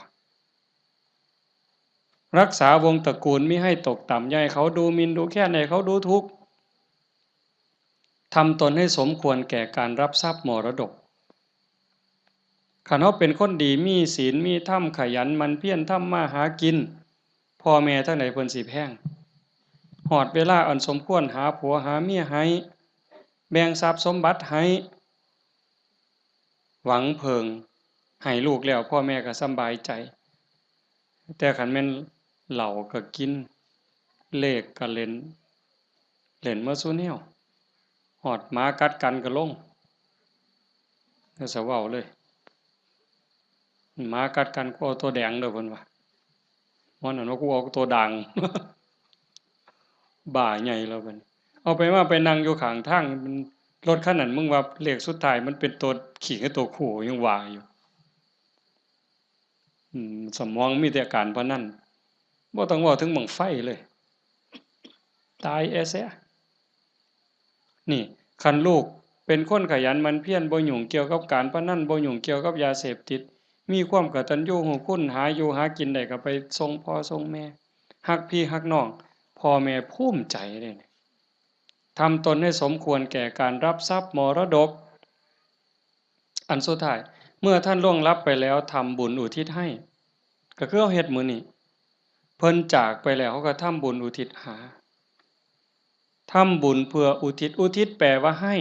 รักษาวงศ์ตระกูลมิให้ตกต่ำ อย่าให้เขาดูหมิ่นดูแคลน ให้เขาดูถูก ทำตนให้สมควรแก่การรับทรัพย์มรดก คันเฮาเป็นคนดี มีศีล มีธรรม ขยันหมั่นเพียรทำมาหากิน พ่อแม่ทางใดเพิ่นสิแพง ฮอดเวลาอันสมควร หาผัวหาเมียให้ แบ่งทรัพย์สมบัติให้ หวังเพิ่ง ให้ลูกแล้ว พ่อแม่ก็สำบายใจ แต่คันแม่นเหล้าก็กิน เลขก็เล่น เล่นหมดซุแนว ฮอดหมากัดกันก็ลง แล้วสิเว้าเลย หมากัดกัน กูเอาตัวแดงเด้อ เพิ่นว่า หมอนั่นว่า กูเอาตัวด่าง บ้าใหญ่แล้วเพิ่น เอาไปมาไปนั่งอยู่ข้างทาง มัน รถคันนั้น มึงว่าเลขสุดท้ายมันเป็นตัวขี้หรือตัวคู่ ยังว่าอยู่ อืม สมองมีแต่การพนัน บ่ต้องเว้าถึงบั้งไฟเลย ตายแอเสีย นี่ คันลูกเป็นคนขยันหมั่นเพียร บ่ยุ่งเกี่ยวกับการพนัน บ่ยุ่งเกี่ยวกับยาเสพติด มีความกตัญญูรู้คุณ หาอยู่หากินได้ก็ไปส่งพ่อส่งแม่ ฮักพี่ฮักน้อง พ่อแม่ภูมิใจเด้ ทำตนให้สมควรแก่การรับทรัพย์มรดก อันสุดท้าย เมื่อท่านล่วงลับไปแล้ว ทำบุญอุทิศให้ ก็คือเฮาเฮ็ดมื้อนี้ เพิ่นจากไปแล้ว เฮาก็ทำบุญอุทิศหา ทำบุญเพื่ออุทิศ อุทิศแปลว่าให้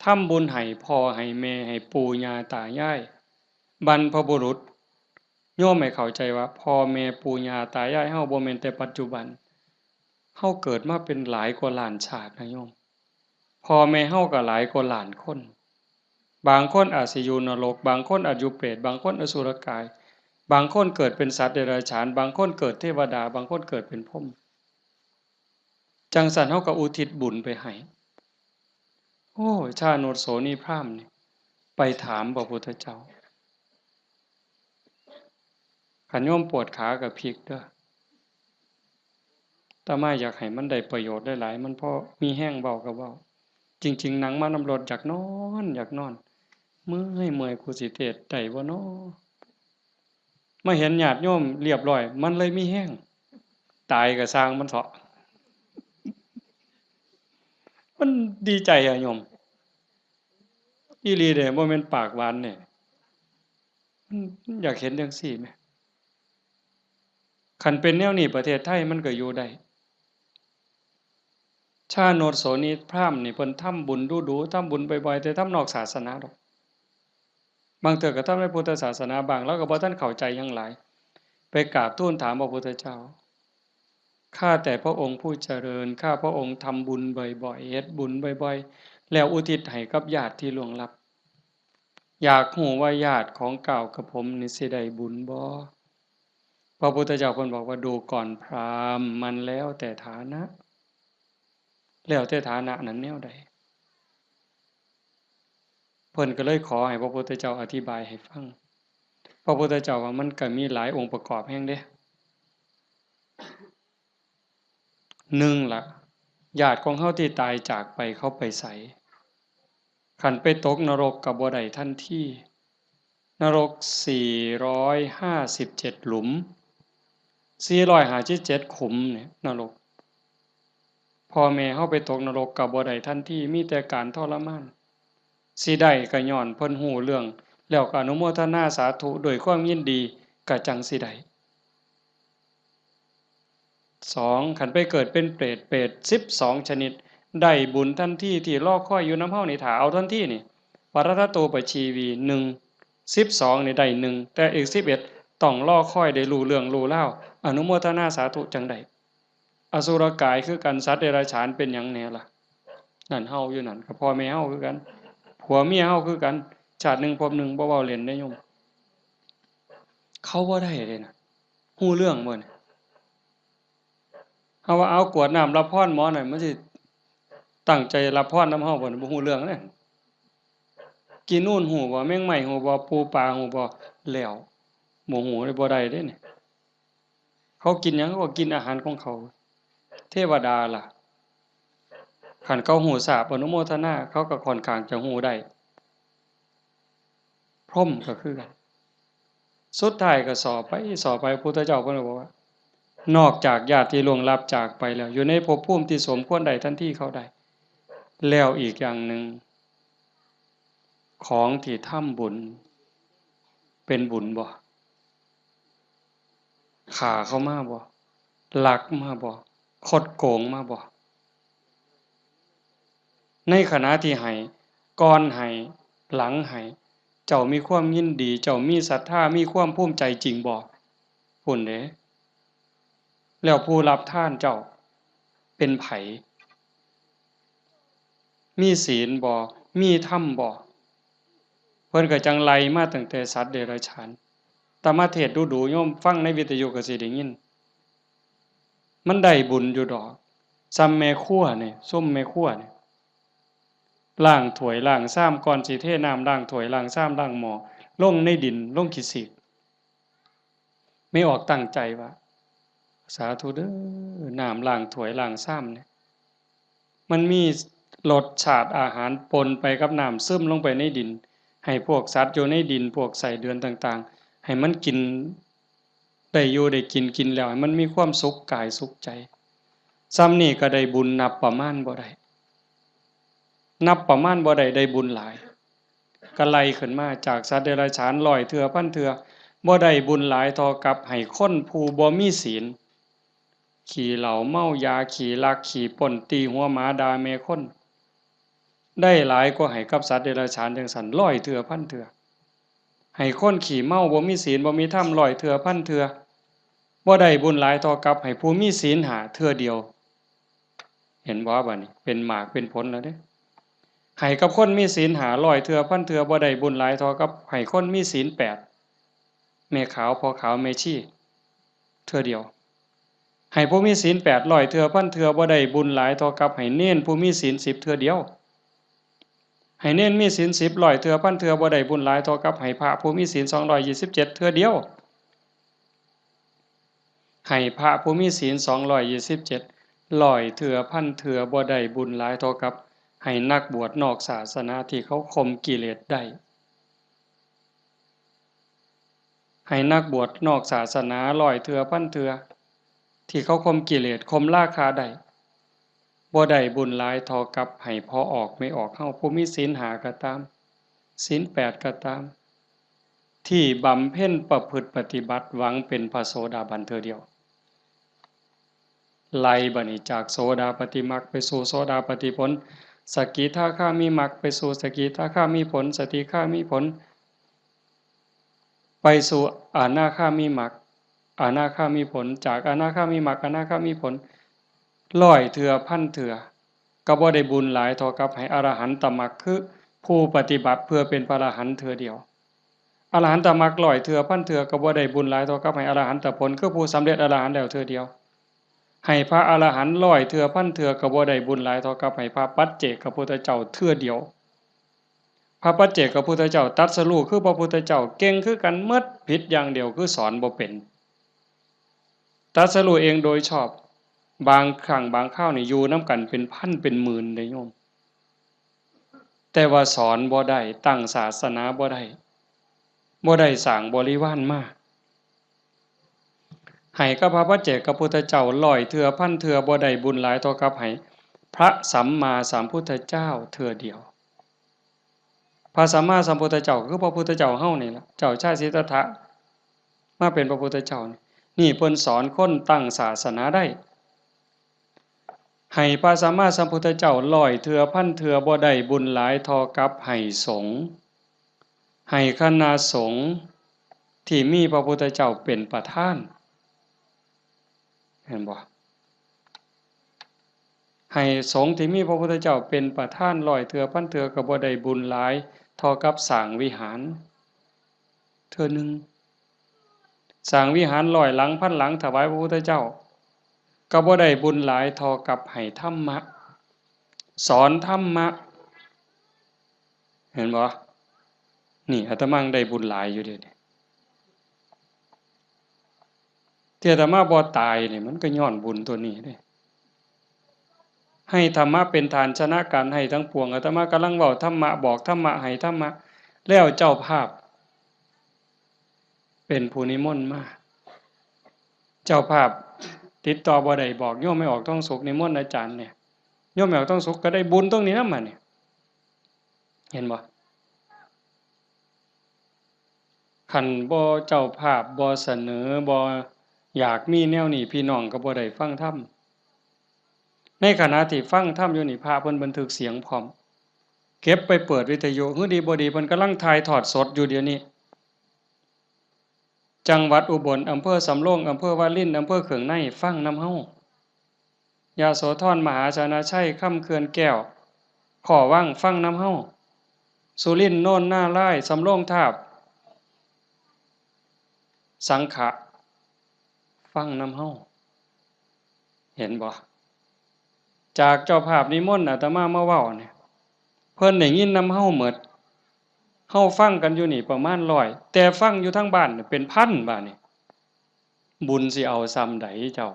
ทำบุญให้พ่อให้แม่ ให้ปู่ย่าตายาย บรรพบุรุษ โยมให้เข้าใจว่าพ่อแม่ปู่ย่าตายายเฮาบ่แม่นแต่ปัจจุบัน เฮาเกิดมาเป็นหลายกว่าล้านชาตินะโยม พ่อแม่เฮาก็หลายกว่าล้านคน บางคนอาจสิอยู่นรก บางคนอาจอยู่เปรต บางคนอสุรกาย บางคนเกิดเป็นสัตว์เดรัจฉาน บางคนเกิดเทวดา บางคนเกิดเป็นพรหม จั่งซั้นเฮาก็อุทิศบุญไปให้ โอ้ย ชาโนชโสนีพราหมณ์นี่ ไปถามพระพุทธเจ้า คันโยมปวดขาก็พลิกเด้อ อาตมาอยากให้มันได้ประโยชน์หลายๆ มันพอมีแฮงเว้าก็เว้า จริงๆ นั่งมานำรถอยากนอน อยากนอน เมื่อย เมื่อย กูสิเทศน์ได้บ่น้อ มาเห็นญาติโยมเรียบร้อย มันเลยมีแฮง ตายก็ซ่างมันเถาะ มันดีใจอะโยม อีหลีเด้ บ่แม่นปากหวานเด้ มัน มันอยากเห็นจั่งซี้แหม คันเป็นแนวนี้ประเทศไทยมันก็อยู่ได้ ชาโนชโสนีพราหมณ์นี่เพิ่นทำบุญดู๋ๆ ทำบุญบ่อยๆ แต่ทำนอกศาสนาดอก บางเทื่อก็ทำในพุทธศาสนาบ้าง ลาวก็บ่ทันเข้าใจหยังหลาย ไปกราบทูลถามพระพุทธเจ้า ข้าแต่พระองค์ผู้เจริญ ข้าพระองค์ทำบุญบ่อยๆ เฮ็ดบุญบ่อยๆ แล้วอุทิศให้กับญาติที่ล่วงลับ อยากฮู้ว่าญาติของก้าวกับผมนี่สิได้บุญบ่ พระพุทธเจ้าเพิ่นบอกว่า ดูก่อนพราหมณ์ มันแล้วแต่ฐานะ แล้วแต่ฐานะนั้นแนวใด เพิ่นก็เลยขอให้พระพุทธเจ้าอธิบายให้ฟัง พระพุทธเจ้าว่ามันก็มีหลายองค์ประกอบแฮงเด้ หนึ่งละ ญาติของเฮาที่ตายจากไปเขาไปไส คันไปตกนรกก็บ่ได้ทันที นรกสี่ร้อยห้าสิบเจ็ดหลุม สี่ร้อยห้าสิบเจ็ดขุมเนี่ยนรก พ พ่อแม่เฮาไปตกนรกก็บ่ได้ทันที มีแต่การทรมาน สิได้ก็ย้อนเพิ่นฮู้เรื่อง แล้วก็อนุโมทนาสาธุด้วยความยินดี ก็จั่งสิได้ สอง คันไปเกิดเป็นเปรต เปรตสิบสองชนิด ได้บุญทันที ที่รอคอยอยู่นำเฮานี่ ถ้าเอาทันทีนี่ ปรัตตโตปชีวี หนึ่ง สิบสองนี่ได้หนึ่ง แต่อีกสิบเอ็ดต้องรอคอยได้รู้เรื่องรู้ราว อนุโมทนาสาธุจั่งได้ อสุรกายคือกัน สัตว์เดรัจฉานเป็นหยังแหน่ล่ะ นั่นเฮาอยู่นั่น ก็พ่อแม่เฮาคือกัน ผัวเมียเฮาคือกัน ชาติหนึ่งภพหนึ่ง บ่เว้าเล่นเด้โยม เขาบ่ได้เด้นะ ฮู้เรื่องบ่นี่ เฮาว่าเอากรวดน้ำรับพรหมอนั่น มันสิตั้งใจรับพรนำเฮาบ่นี่ บ่ฮู้เรื่องเด้ กินนู่นฮู้บ่ แมงไม้ฮู้บ่ ปูปลาฮู้บ่ แล้ว บ่ฮู้เลย บ่ได้เด้นี่ เขากินหยัง เขาก็กินอาหารของเขา เทวดาล่ะ คันเขาฮู้ทราบอนุโมทนา เขาก็ค่อนข้างจะฮู้ได้ พรหมก็คือกัน สุดท้ายก็สอบไป สอบไป พุทธเจ้าเพิ่นก็บอกว่า นอกจากญาติที่ล่วงลับจากไปแล้ว อยู่ในภพภูมิที่สมควรได้ทันทีเขาได้ แล้วอีกอย่างหนึ่ง ของที่ทำบุญ เป็นบุญบ่ ฆ่าเขามาบ่ ลักมาบ่ คดโกงมาบ่ ในขณะที่ให้ ก่อนให้ หลังให้ เจ้ามีความยินดี เจ้ามีศรัทธา มีความภูมิใจจริงบ่ พุ้นเด้ แล้วผู้รับทานเจ้า เป็นไผ มีศีลบ่ มีธรรมบ่ เพิ่นก็จั่งไล่มาตั้งแต่สัตว์เดรัจฉาน อาตมาเทศน์ดูๆ โยมฟังในวิทยุก็สิได้ยิน มันได้บุญอยู่ดอก ซ่ำแม่ครัวนี่ ซุมแม่ครัวนี่ ล้างถ้วยล้างชาม ก่อนสิเทน้ำล้างถ้วยล้างชามล้างหม้อ ลงในดิน ลงขี้สีก แม่ออกตั้งใจว่า สาธุเด้อ น้ำล้างถ้วยล้างชามเนี่ย มันมีรสชาติอาหารปนไปกับน้ำ ซึมลงไปในดิน ให้พวกสัตว์อยู่ในดิน พวกไส้เดือนต่างๆ ให้มันกิน ได้อยู่ได้กิน กินแล้วให้มันมีความสุขกายสุขใจ ซ่ำนี่ก็ได้บุญนับประมาณบ่ได้ นับประมาณบ่ได้ ได้บุญหลาย ก็ไล่ขึ้นมาจากสัตว์เดรัจฉานร้อยเทื่อพันเทื่อ บ่ได้บุญหลายเท่ากับให้คนผู้บ่มีศีล ขี้เหล้าเมายา ขี้ลักขี้ปล้น ตีหัวหมาด่าแม่คน ได้หลายกว่าให้กับสัตว์เดรัจฉานจั่งซั้นร้อยเทื่อพันเทื่อ ให้คนขี้เมาบ่มีศีลบ่มีธรรมร้อยเทื่อพันเทื่อ บ่ได้บุญหลายเท่ากับให้ผู้มีศีลห้าเทื่อเดียว เห็นบ่ บัดนี้เป็นหมากเป็นผลแล้วเด้ ให้กับคนมีศีลห้าร้อยเทื่อพันเทื่อ บ่ได้บุญหลายเท่ากับให้คนมีศีลแปด แม่ขาวพ่อขาวแม่ชี เทื่อเดียว ให้ผู้มีศีลแปดร้อยเทื่อพันเทื่อ บ่ได้บุญหลายเท่ากับให้เณรผู้มีศีลสิบเทื่อเดียว ให้เณรมีศีลสิบร้อยเทื่อพันเทื่อ บ่ได้บุญหลายเท่ากับให้พระผู้มีศีลสองร้อยยี่สิบเจ็ดเทื่อเดียว ให้พระผู้มีศีลสองร้อยยี่สิบเจ็ดร้อยเทื่อพันเทื่อ บ่ได้บุญหลายเท่ากับให้นักบวชนอกศาสนาที่เขาข่มกิเลสได้ ให้นักบวชนอกศาสนาร้อยเทื่อพันเทื่อ ที่เขาข่มกิเลสข่มราคะได้ บ่ได้บุญหลายเท่ากับให้พ่อออกแม่ออกเฮาผู้มีศีลห้าก็ตาม ศีลแปดก็ตาม ที่บำเพ็ญประพฤติปฏิบัติหวังเป็นพระโสดาบันเทื่อเดียว ไล่บัดนี้จากโสดาปัตติมรรคไปสู่โสดาปัตติผล สกิทาคามิมรรคไปสู่สกิทาคามิผล สกิทาคามิผล ไปสู่อนาคามิมรรค อนาคามิผล จากอนาคามิมรรค อนาคามิผล ร้อยเทื่อพันเทื่อ ก็บ่ได้บุญหลายเท่ากับให้อรหันตมรรค คือผู้ปฏิบัติเพื่อเป็นพระอรหันต์เทื่อเดียว อรหันตมรรคร้อยเทื่อพันเทื่อ ก็บ่ได้บุญหลายเท่ากับให้อรหันตผล คือผู้สำเร็จอรหันต์แล้วเทื่อเดียว ให้พระอรหันต์ร้อยเทื่อพันเทื่อ ก็บ่ได้บุญหลายเท่ากับให้พระปัจเจกพุทธเจ้าเทื่อเดียว พระปัจเจกพุทธเจ้าตรัสรู้คือพระพุทธเจ้า เก่งคือกันหมด ผิดอย่างเดียวคือสอนบ่เป็น ตรัสรู้เองโดยชอบ บางครั้งบางคราวนี่อยู่นำกันเป็นพันเป็นหมื่นเด้โยม แต่ว่าสอนบ่ได้ ตั้งศาสนาบ่ได้ บ่ได้สร้างบริวารมา ให้กับพระปัจเจกพุทธเจ้าร้อยเทื่อพันเทื่อ บ่ได้บุญหลายเท่ากับให้ พระสัมมาสัมพุทธเจ้าเทื่อเดียว พระสัมมาสัมพุทธเจ้าก็คือพระพุทธเจ้าเฮานี่ล่ะ เจ้าชายสิทธัตถะ มาเป็นพระพุทธเจ้านี่ นี่เพิ่นสอนคนตั้งศาสนาได้ ให้พระสัมมาสัมพุทธเจ้าร้อยเทื่อพันเทื่อบ่ได้บุญหลายเท่ากับให้สงฆ์ ให้คณะสงฆ์ที่มีพระพุทธเจ้าเป็นประธาน เห็นบ่ ให้สงฆ์ที่มีพระพุทธเจ้าเป็นประธานร้อยเทื่อพันเทื่อก็บ่ได้บุญหลายเท่ากับสร้างวิหารเทื่อหนึ่ง สร้างวิหารร้อยหลังพันหลังถวายพระพุทธเจ้า ก็บ่ได้บุญหลายเท่ากับให้ธรรมะ สอนธรรมะ เห็นบ่ นี่อาตมาได้บุญหลายอยู่เด้ ที่อาตมาบ่ตายนี่มันก็ย้อนบุญตัวนี้เด้ ให้ธรรมะเป็นทานชนะการให้ทั้งปวง อาตมากำลังเว้าธรรมะ บอกธรรมะ ให้ธรรมะ แล้วเจ้าภาพ เป็นผู้นิมนต์มา เจ้าภาพติดต่อบ่ได้ บอกโยมแม่ออกทองสุขนิมนต์อาจารย์เนี่ย โยมแม่ออกทองสุขก็ได้บุญตรงนี้นำบัดนี้ เห็นบ่ คันบ่เจ้าภาพบ่เสนอ บ่อยากมีแนวนี้ พี่น้องก็บ่ได้ฟังธรรม ในขณะที่ฟังธรรมอยู่นี่ พระเพิ่นบันทึกเสียงพร้อม เก็บไปเปิดวิทยุ หื้อดีบ่ดี เพิ่นกำลังถ่ายทอดสดอยู่เดี๋ยวนี้ จังหวัดอุบล อำเภอสำโรง อำเภอวาริน อำเภอเขืองใน ฟังนำเฮา ยโสธร มหาชนะชัย คำเขื่อนแก้ว ขอวัง ฟังนำเฮา สุรินทร์ โนนนาราย สำโรงทาบ สังขะ ฟังนำเฮา เห็นบ่ จากเจ้าภาพนิมนต์อาตมามาเว้าเนี่ย เพิ่นได้ยินนำเฮาหมด เฮาฟังกันอยู่นี่ประมาณร้อย แต่ฟังอยู่ทางบ้านเนี่ยเป็นพันบาดนี่ บุญสิเอาส่ำใดเจ้า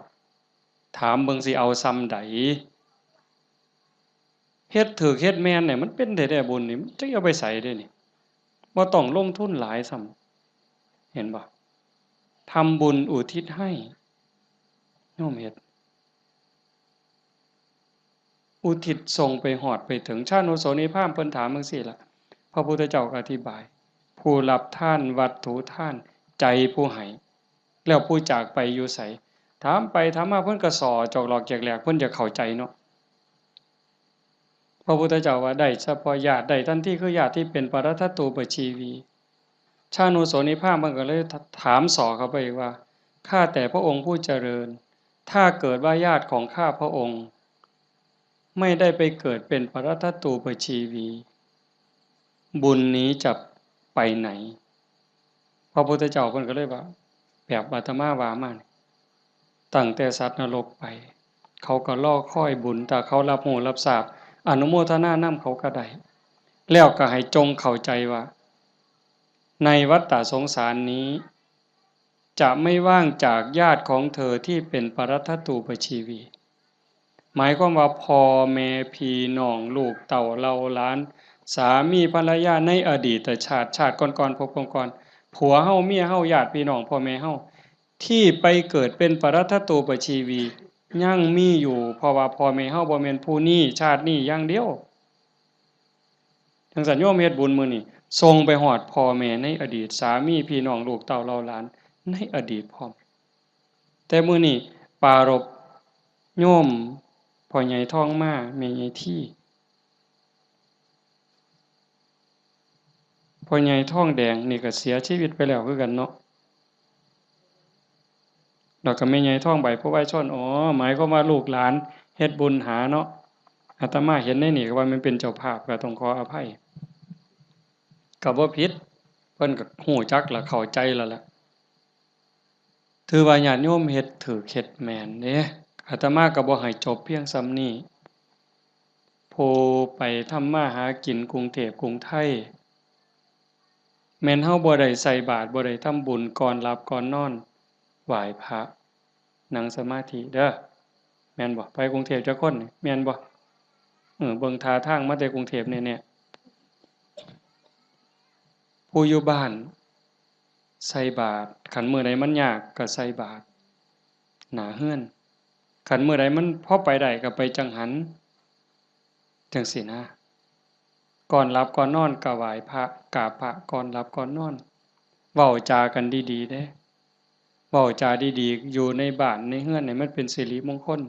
ถามเบิ่งสิเอาส่ำใด เฮ็ดถูกเฮ็ดแม่นเนี่ยมันเป็นแท้ๆ บุญนี่ มันจักเอาไปไสเด้นี่ บ่ต้องลงทุนหลายซ้ำ เห็นบ่ ทำบุญอุทิศให้ โยมเฮ็ด อุทิศส่งไปฮอดไปถึง ชานุโสนีพราหมณ์เพิ่นถามจั่งซี้ล่ะ พระพุทธเจ้าก็อธิบาย ผู้รับทานวัตถุทาน ใจผู้ให้ แล้วผู้จากไปอยู่ไส ถามไปถามมาเพิ่นก็ส่อจอกหลอกแจกแหลก เพิ่นอยากเข้าใจเนาะ พระพุทธเจ้าว่าได้เฉพาะญาติ ได้ทันทีคือญาติที่เป็นปรัตถตูปชีวี ชานุโสนีพราหมณ์เพิ่นก็เลยถ- ถามส่อเข้าไปอีกว่า ข้าแต่พระองค์ผู้เจริญ ถ้าเกิดว่าญาติของข้าพระองค์ ไม่ได้ไปเกิดเป็นปรัตถตูปชีวี บุญนี้จะไปไหน พระพุทธเจ้าเพิ่นก็เลยว่า แบบอาตมาว่ามานี่ ตั้งแต่สัตว์นรกไป เขาก็รอคอยบุญ ถ้าเขารับรู้รับทราบ อนุโมทนานำเขาก็ได้ แล้วก็ให้จงเข้าใจว่า ในวัฏฏะสงสารนี้ จะไม่ว่างจากญาติของเธอที่เป็นปรัตถตูปชีวี หมายความว่าพ่อแม่พี่น้องลูกเต้าเหล่าหลาน สามีภรรยาในอดีตชาติ ชาติก่อนๆ ภพก่อนๆ ผัวเฮา เมียเฮา ญาติพี่น้อง พ่อแม่เฮา ที่ไปเกิดเป็นปรัตถตูปชีวี ยังมีอยู่ เพราะว่าพ่อแม่เฮาบ่แม่นผู้นี้ ชาตินี้อย่างเดียว จั่งซั้นโยมเฮ็ดบุญมื้อนี้ ส่งไปฮอดพ่อแม่ในอดีต สามีพี่น้องลูกเต้าเหล่าหลานในอดีตพร้อม แต่มื้อนี้ปรารภโยมพ่อใหญ่ทองมา แม่ใหญ่ที พ่อใหญ่ทองแดงนี่ก็เสียชีวิตไปแล้วคือกันเนาะ แล้วก็แม่ใหญ่ทองใบ ผู้วายชน อ๋อ หมายความว่าลูกหลานเฮ็ดบุญหาเนาะ อาตมาเห็นในนี่ก็ว่ามันเป็นเจ้าภาพ ก็ต้องขออภัย ก็บ่ผิด เพิ่นก็ฮู้จักและเข้าใจแล้วล่ะ ถือว่าญาติโยมเฮ็ดถูกเฮ็ดแม่นเด้ อาตมาก็บ่ให้จบเพียงส่ำนี้ ผู้ไปทำมาหากินกรุงเทพกรุงไทย แม่นเฮาบ่ได้ใส่บาตร บ่ได้ทำบุญก่อนหลับก่อนนอน ไหว้พระ นั่งสมาธิเด้อ แม่นบ่ ไปกรุงเทพจักคนนี่ แม่นบ่ เออ เบิ่งท่าทางมาแต่กรุงเทพแน่ๆ ผู้อยู่บ้านใส่บาตร คันมื้อใดมันยากก็ใส่บาตรหน้าเฮือน คันมื้อใดมันพอไปได้ก็ไปจังหัน จั่งซี้นะ ก่อนหลับก่อนนอนก็ไหว้พระ กราบพระก่อนหลับก่อนนอน เว้าจากันดีๆ เด้ เว้าจาดีๆ อยู่ในบ้านในเฮือนให้มันเป็นสิริมงคล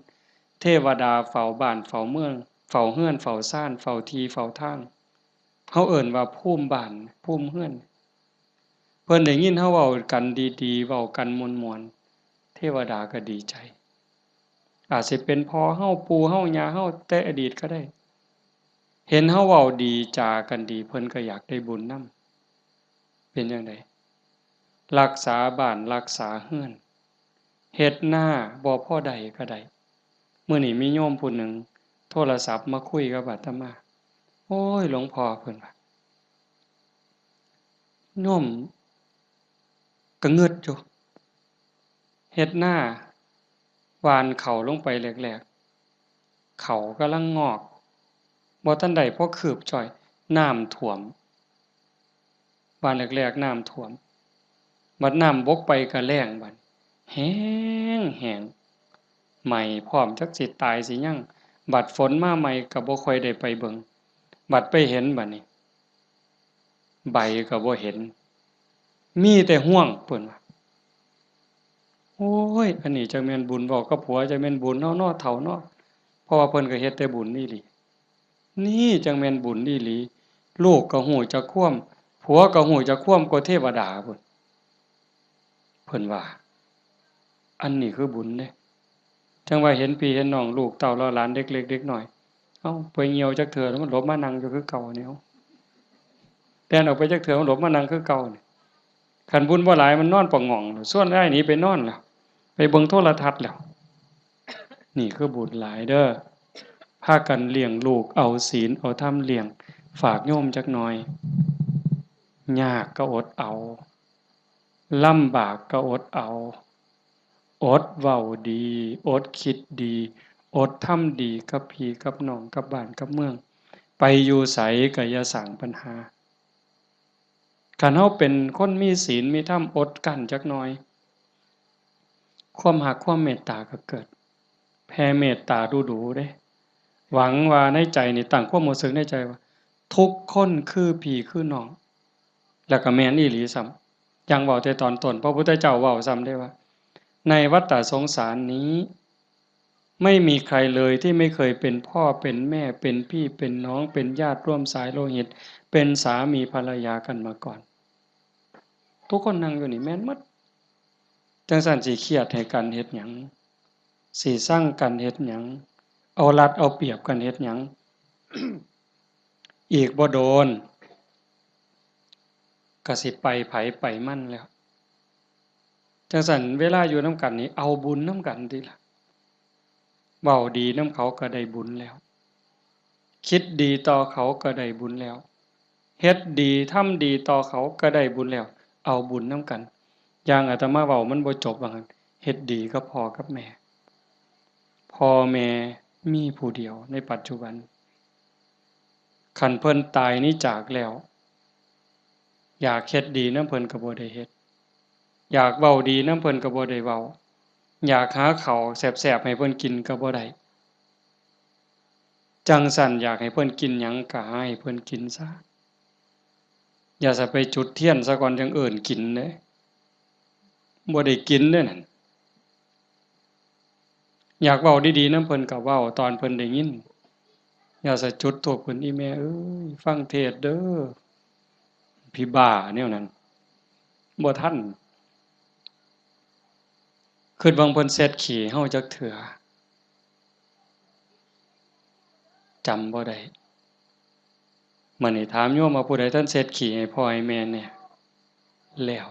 เทวดาเฝ้าบ้านเฝ้าเมือง เฝ้าเฮือนเฝ้าซาน เฝ้าที่เฝ้าทาง เฮาเอิ้นว่าภูมิบ้าน ภูมิเฮือน เพิ่นได้ยินเฮาเว้ากันดีๆ เว้ากันม่วนๆ เทวดาก็ดีใจ อาจสิเป็นพ่อเฮา ปู่เฮา ย่าเฮา แต่อดีตก็ได้ เห็นเฮาเว้าดีจากันดี เพิ่นก็อยากได้บุญนำ เป็นจั่งใด รักษาบ้านรักษาเฮือน เฮ็ดนาบ่พอได้ก็ได้ มื้อนี้มีโยมผู้หนึ่งโทรศัพท์มาคุยกับอาตมา โอ้ย หลวงพ่อ เพิ่นว่า โยมก็งึดอยู่ เฮ็ดนา หว่านข้าวลงไปแรกๆ ข้าวกำลังงอก บ่ทันได้พอคืบจ้อย น้ำท่วม หว่านแรกๆ น้ำท่วม บัดน้ำบกไปก็แล้งบัด แห้งแห้ง ไหม้พร้อม จักสิตายสิหยัง บัดฝนมาใหม่ก็บ่ค่อยได้ไปเบิ่ง บัดไปเห็นบัดนี้ ใบก็บ่เห็น มีแต่ฮวง เพิ่นว่า โอ้ย อันนี้จักแม่นบุญ เว้ากับผัวจักแม่นบุญเนาะ เนาะ เฒ่าเนาะ เพราะว่าเพิ่นก็เฮ็ดแต่บุญอีหลี นี่จักแม่นบุญอีหลี ลูกก็ฮู้จักความ ผัวก็ฮู้จักความกว่าเทวดาพุ้น เพิ่นว่า อันนี้คือบุญเด้ จั่งว่าเห็นพี่เห็นน้อง ลูกเต้าเหล่าหลานเด็กเล็กเด็กน้อย เอ้า ไปเหี่ยวจักเทื่อแล้วมันหลบมานั่งอยู่คือเก่านี่ เอ้า แล่นออกไปจักเทื่อมันหลบมานั่งคือเก่านี่ คันบุญบ่หลายมันนอนปะหง่องแล้ว ชวนอ้ายหนีไปนอนแล้ว ไปเบิ่งโทรทัศน์แล้ว นี่คือบุญหลายเด้อ พากันเลี้ยงลูก เอาศีลเอาธรรมเลี้ยง ฝากโยมจักหน่อย ยากก็อดเอา ลำบากก็อดเอา อดเว้าดี อดคิดดี อดทำดีกับพี่กับน้อง กับบ้านกับเมือง ไปอยู่ไสก็อย่าสร้างปัญหา คันเฮาเป็นคนมีศีลมีธรรม อดกลั้นจักหน่อย ความฮักความเมตตาก็เกิด แผ่เมตตาดูๆ เด้ หวังว่าในใจนี่ตั้งความรู้สึกในใจว่า ทุกคนคือพี่คือน้อง แล้วก็แม่นอีหลีซ้ำ อย่างเว้าแต่ตอนต้น พระพุทธเจ้าเว้าซ้ำเด้ว่า ในวัฏฏะสงสารนี้ ไม่มีใครเลยที่ไม่เคยเป็นพ่อเป็นแม่ เป็นพี่เป็นน้อง เป็นญาติร่วมสายโลหิต เป็นสามีภรรยากันมาก่อน ทุกคนนั่งอยู่นี่แม่นหมด จั่งซั้นสิเครียดให้กันเฮ็ดหยัง สิซังกันเฮ็ดหยัง เอารัดเอาเปรียบกันเฮ็ดหยัง อีกบ่โดน ก็สิไปไผไปมันแล้ว จั่งซั้นเวลาอยู่นำกันนี่ เอาบุญนำกันติล่ะ เว้าดีนำเขาก็ได้บุญแล้ว คิดดีต่อเขาก็ได้บุญแล้ว เฮ็ดดีทำดีต่อเขาก็ได้บุญแล้ว เอาบุญนำกัน อย่างอาตมาเว้ามันบ่จบว่าหั่น เฮ็ดดีกับพ่อกับแม่ พ่อแม่มีผู้เดียวในปัจจุบัน คันเพิ่นตายหนีจากแล้ว อยากเฮ็ดดีนำเพิ่นก็บ่ได้เฮ็ด อยากเว้าดีนำเพิ่นก็บ่ได้เว้า อยากหาข้าวแซ่บๆ ให้เพิ่นกินก็บ่ได้ จั่งซั้นอยากให้เพิ่นกินหยังก็หาให้เพิ่นกินซะ อย่าซะไปจุดเทียนซะก่อนจั่งเอิ้นกินเด้ บ่ได้กินเด้นั่น อยากเว้าดีๆนำเพิ่นก็เว้าตอนเพิ่นได้ยิน อย่าซะจุดธูปขึ้น อีแม่เอ้ย ฟังเทศน์เด้อ ผีบ้าแนวนั้น บ่ทัน คิดเบิ่งเพิ่นเช็ดขี้เฮาจักเทื่อ จำบ่ได้ มื้อนี้ถามโยมว่าผู้ใดทันเช็ดขี้ให้พ่อให้แม่แหน่ แล้ว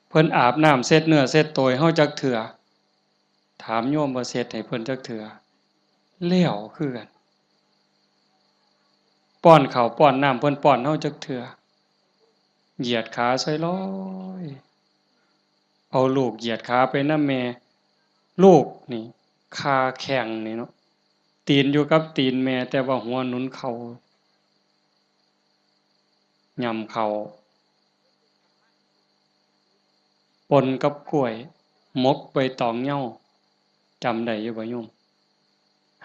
เพิ่นอาบน้ำเช็ดเนื้อเช็ดตัวให้เฮาจักเทื่อ ถามโยมว่าเช็ดให้เพิ่นจักเทื่อ แล้วคือกัน ป้อนข้าวป้อนน้ำเพิ่นป้อนเฮาจักเทื่อ เหยียดขาใส่ลอย เอาลูกเหยียดขาไปนำแม่ ลูกนี่ คาแข้งนี่เนาะ ตีนอยู่กับตีนแม่ แต่ว่าหัวหนุนเข่า ย่ำเข่า ปนกับกล้วย หมกใบตองเหย้า จำได้อยู่บ่โยม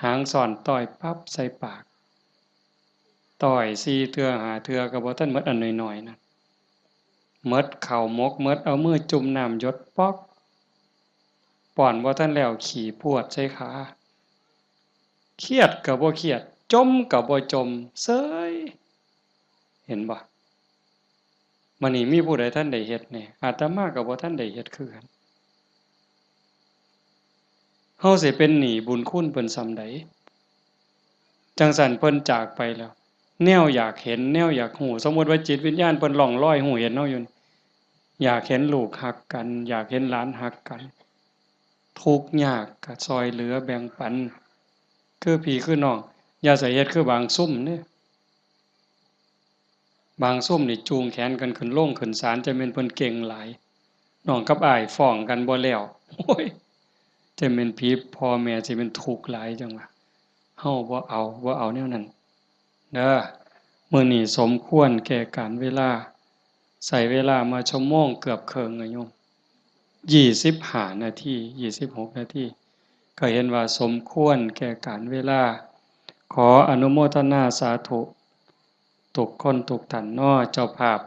หางซ้อนต้อยปั๊บใส่ปาก ต้อยสี่เทื่อห้าเทื่อก็บ่ทันหมด อันน้อยๆนั่น หมดข้าวหมก หมด เอามือจุ่มน้ำหยดป๊อก ป้อนบ่ทันแล้วขี้พรวดใส่ขา เครียดก็บ่เครียด จ่มก็บ่จ่ม เซย เห็นบ่ มื้อนี้มีผู้ใดทันได้เฮ็ดแหน่ อาตมาก็บ่ทันได้เฮ็ดคือกัน เฮาสิเป็นหนี้บุญคุณเพิ่นส่ำใด จั่งซั้นเพิ่นจากไปแล้ว แนวอยากเห็น แนวอยากฮู้ สมมุติว่าจิตวิญญาณเพิ่นล่องลอยฮู้เห็นเฮาอยู่นี่ อยากเห็นลูกฮักกัน อยากเห็นหลานฮักกัน ทุกข์ยากก็ซ่อยเหลือแบ่งปัน คือพี่คือน้อง อย่าใส่เฮ็ดคือบางซุมเด้ บางซุมนี่จูงแขนกันขึ้นโรงขึ้นศาล จะแม่นเพิ่นเก่งหลาย น้องกับอ้ายฟ้องกันบ่แล้ว โอ้ย จะแม่นผีพ่อแม่สิแม่นทุกข์หลายจั่งว่า เฮาบ่เอา บ่เอาแนวนั้นเด้อ มื้อนี้สมควรแก่กาลเวลา ใช้เวลามาชั่วโมงเกือบครึ่งอะโยม ยี่สิบห้านาที ยี่สิบหกนาที ก็เห็นว่าสมควรแก่กาลเวลา ขออนุโมทนาสาธุ ทุกคนทุกท่านเนาะ เจ้าภาพ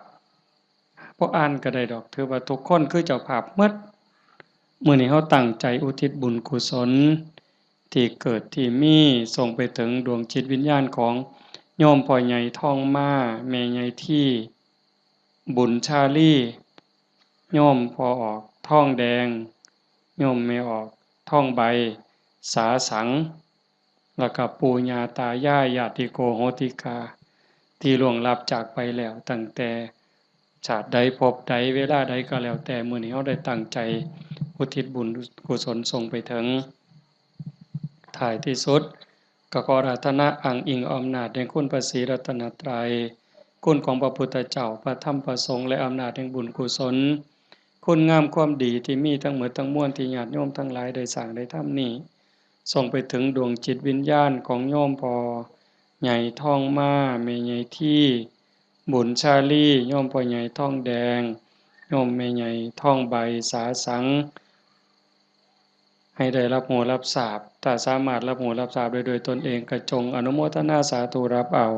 บ่อ่านก็ได้ดอก ถือว่าทุกคนคือเจ้าภาพหมด มื้อนี้เฮาตั้งใจอุทิศบุญกุศล ที่เกิดที่มี ส่งไปถึงดวงจิตวิญญาณของโยมพ่อใหญ่ทองมา แม่ใหญ่ที บุญชาลี โยมพ่อออกทองแดง โยมแม่ออกทองใบ สาสัง แล้วก็ปู่ย่าตายาย ญาติโกโหติกา ที่ล่วงลับจากไปแล้ว ตั้งแต่ชาติใดภพใดเวลาใดก็แล้วแต่ มื้อนี้เฮาได้ตั้งใจอุทิศบุญกุศลส่งไปถึง ท้ายที่สุด ก็ขออาราธนาอ้างอิงอำนาจแห่งคุณพระศรีรัตนตรัย คุณของพระพุทธเจ้า พระธรรม พระสงฆ์ และอำนาจแห่งบุญกุศล คุณงามความดีที่มีทั้งหมดทั้งมวลที่ญาติโยมทั้งหลายได้สร้างได้ทำนี้ ส่งไปถึงดวงจิตวิญญาณของโยมพ่อใหญ่ทองมา แม่ใหญ่ที บุญชาลี โยมพ่อใหญ่ทองแดง โยมแม่ใหญ่ทองใบ สาสัง ให้ได้รับรู้รับทราบ ถ้าสามารถรับรู้รับทราบได้ด้วยตนเอง ก็จงอนุโมทนาสาธุรับเอา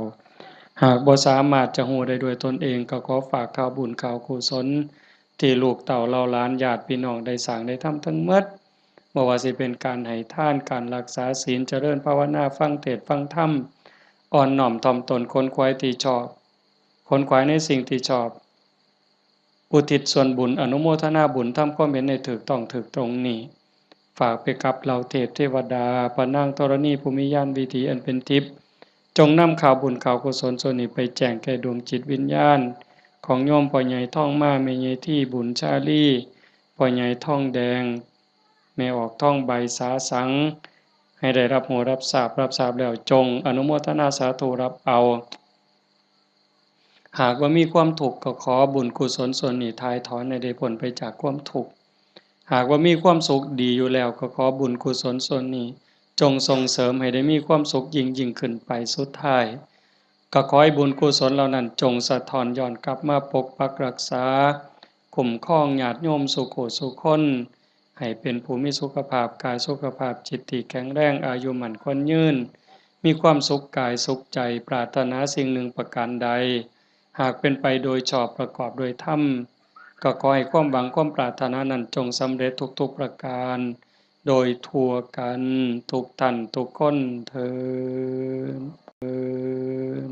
หากบ่สามารถจะรู้ได้ด้วยตนเอง ก็ขอฝากข่าวบุญข่าวกุศล ที่ลูกเต้าเหล่าหลานญาติพี่น้องได้สร้างได้ทำทั้งหมด บ่ว่าสิเป็นการให้ทาน การรักษาศีล เจริญภาวนา ฟังเทศน์ฟังธรรม อ่อนน้อมถ่อมตน ขนขวายที่ชอบ ขนขวายในสิ่งที่ชอบ อุทิศส่วนบุญ อนุโมทนาบุญ ทำความเห็นให้ถูกต้องถูกตรงนี้ ฝากไปกับเหล่าเทพเทวดา พระนางธรณีผู้มีญาณวิถีอันเป็นทิพย์ จงนำข่าวบุญข่าวกุศลส่วนนี้ไปแจ้งแก่ดวงจิตวิญญาณ ของโยมพ่อใหญ่ทองมา แม่ใหญ่ที บุญชาลี พ่อใหญ่ทองแดง แม่ออกทองใบ สาสัง ให้ได้รับรู้รับทราบ รับทราบแล้วจงอนุโมทนาสาธุรับเอา หากว่ามีความทุกข์ก็ขอบุญกุศลส่วนนี้ถ่ายถอนให้ได้พ้นไปจากความทุกข์ หากว่ามีความสุขดีอยู่แล้วก็ขอบุญกุศลส่วนนี้ จงส่งเสริมให้ได้มีความสุขยิ่งยิ่งขึ้นไป สุดท้าย ก็ขอให้บุญกุศลเหล่านั้นจงสะท้อนย้อนกลับมาปกปักรักษา คุ้มครองญาติโยมสู่ผู้สู่คน ให้เป็นผู้มีสุขภาพกายสุขภาพจิตที่แข็งแรง อายุมั่นขวัญยืน มีความสุขกายสุขใจ ปรารถนาสิ่งหนึ่งประการใด หากเป็นไปโดยชอบประกอบโดยธรรม ก็ขอให้ความหวังความปรารถนานั้นจงสำเร็จทุกๆประการ โดยทั่วกันทุกท่านทุกคนเทอญ เทอญ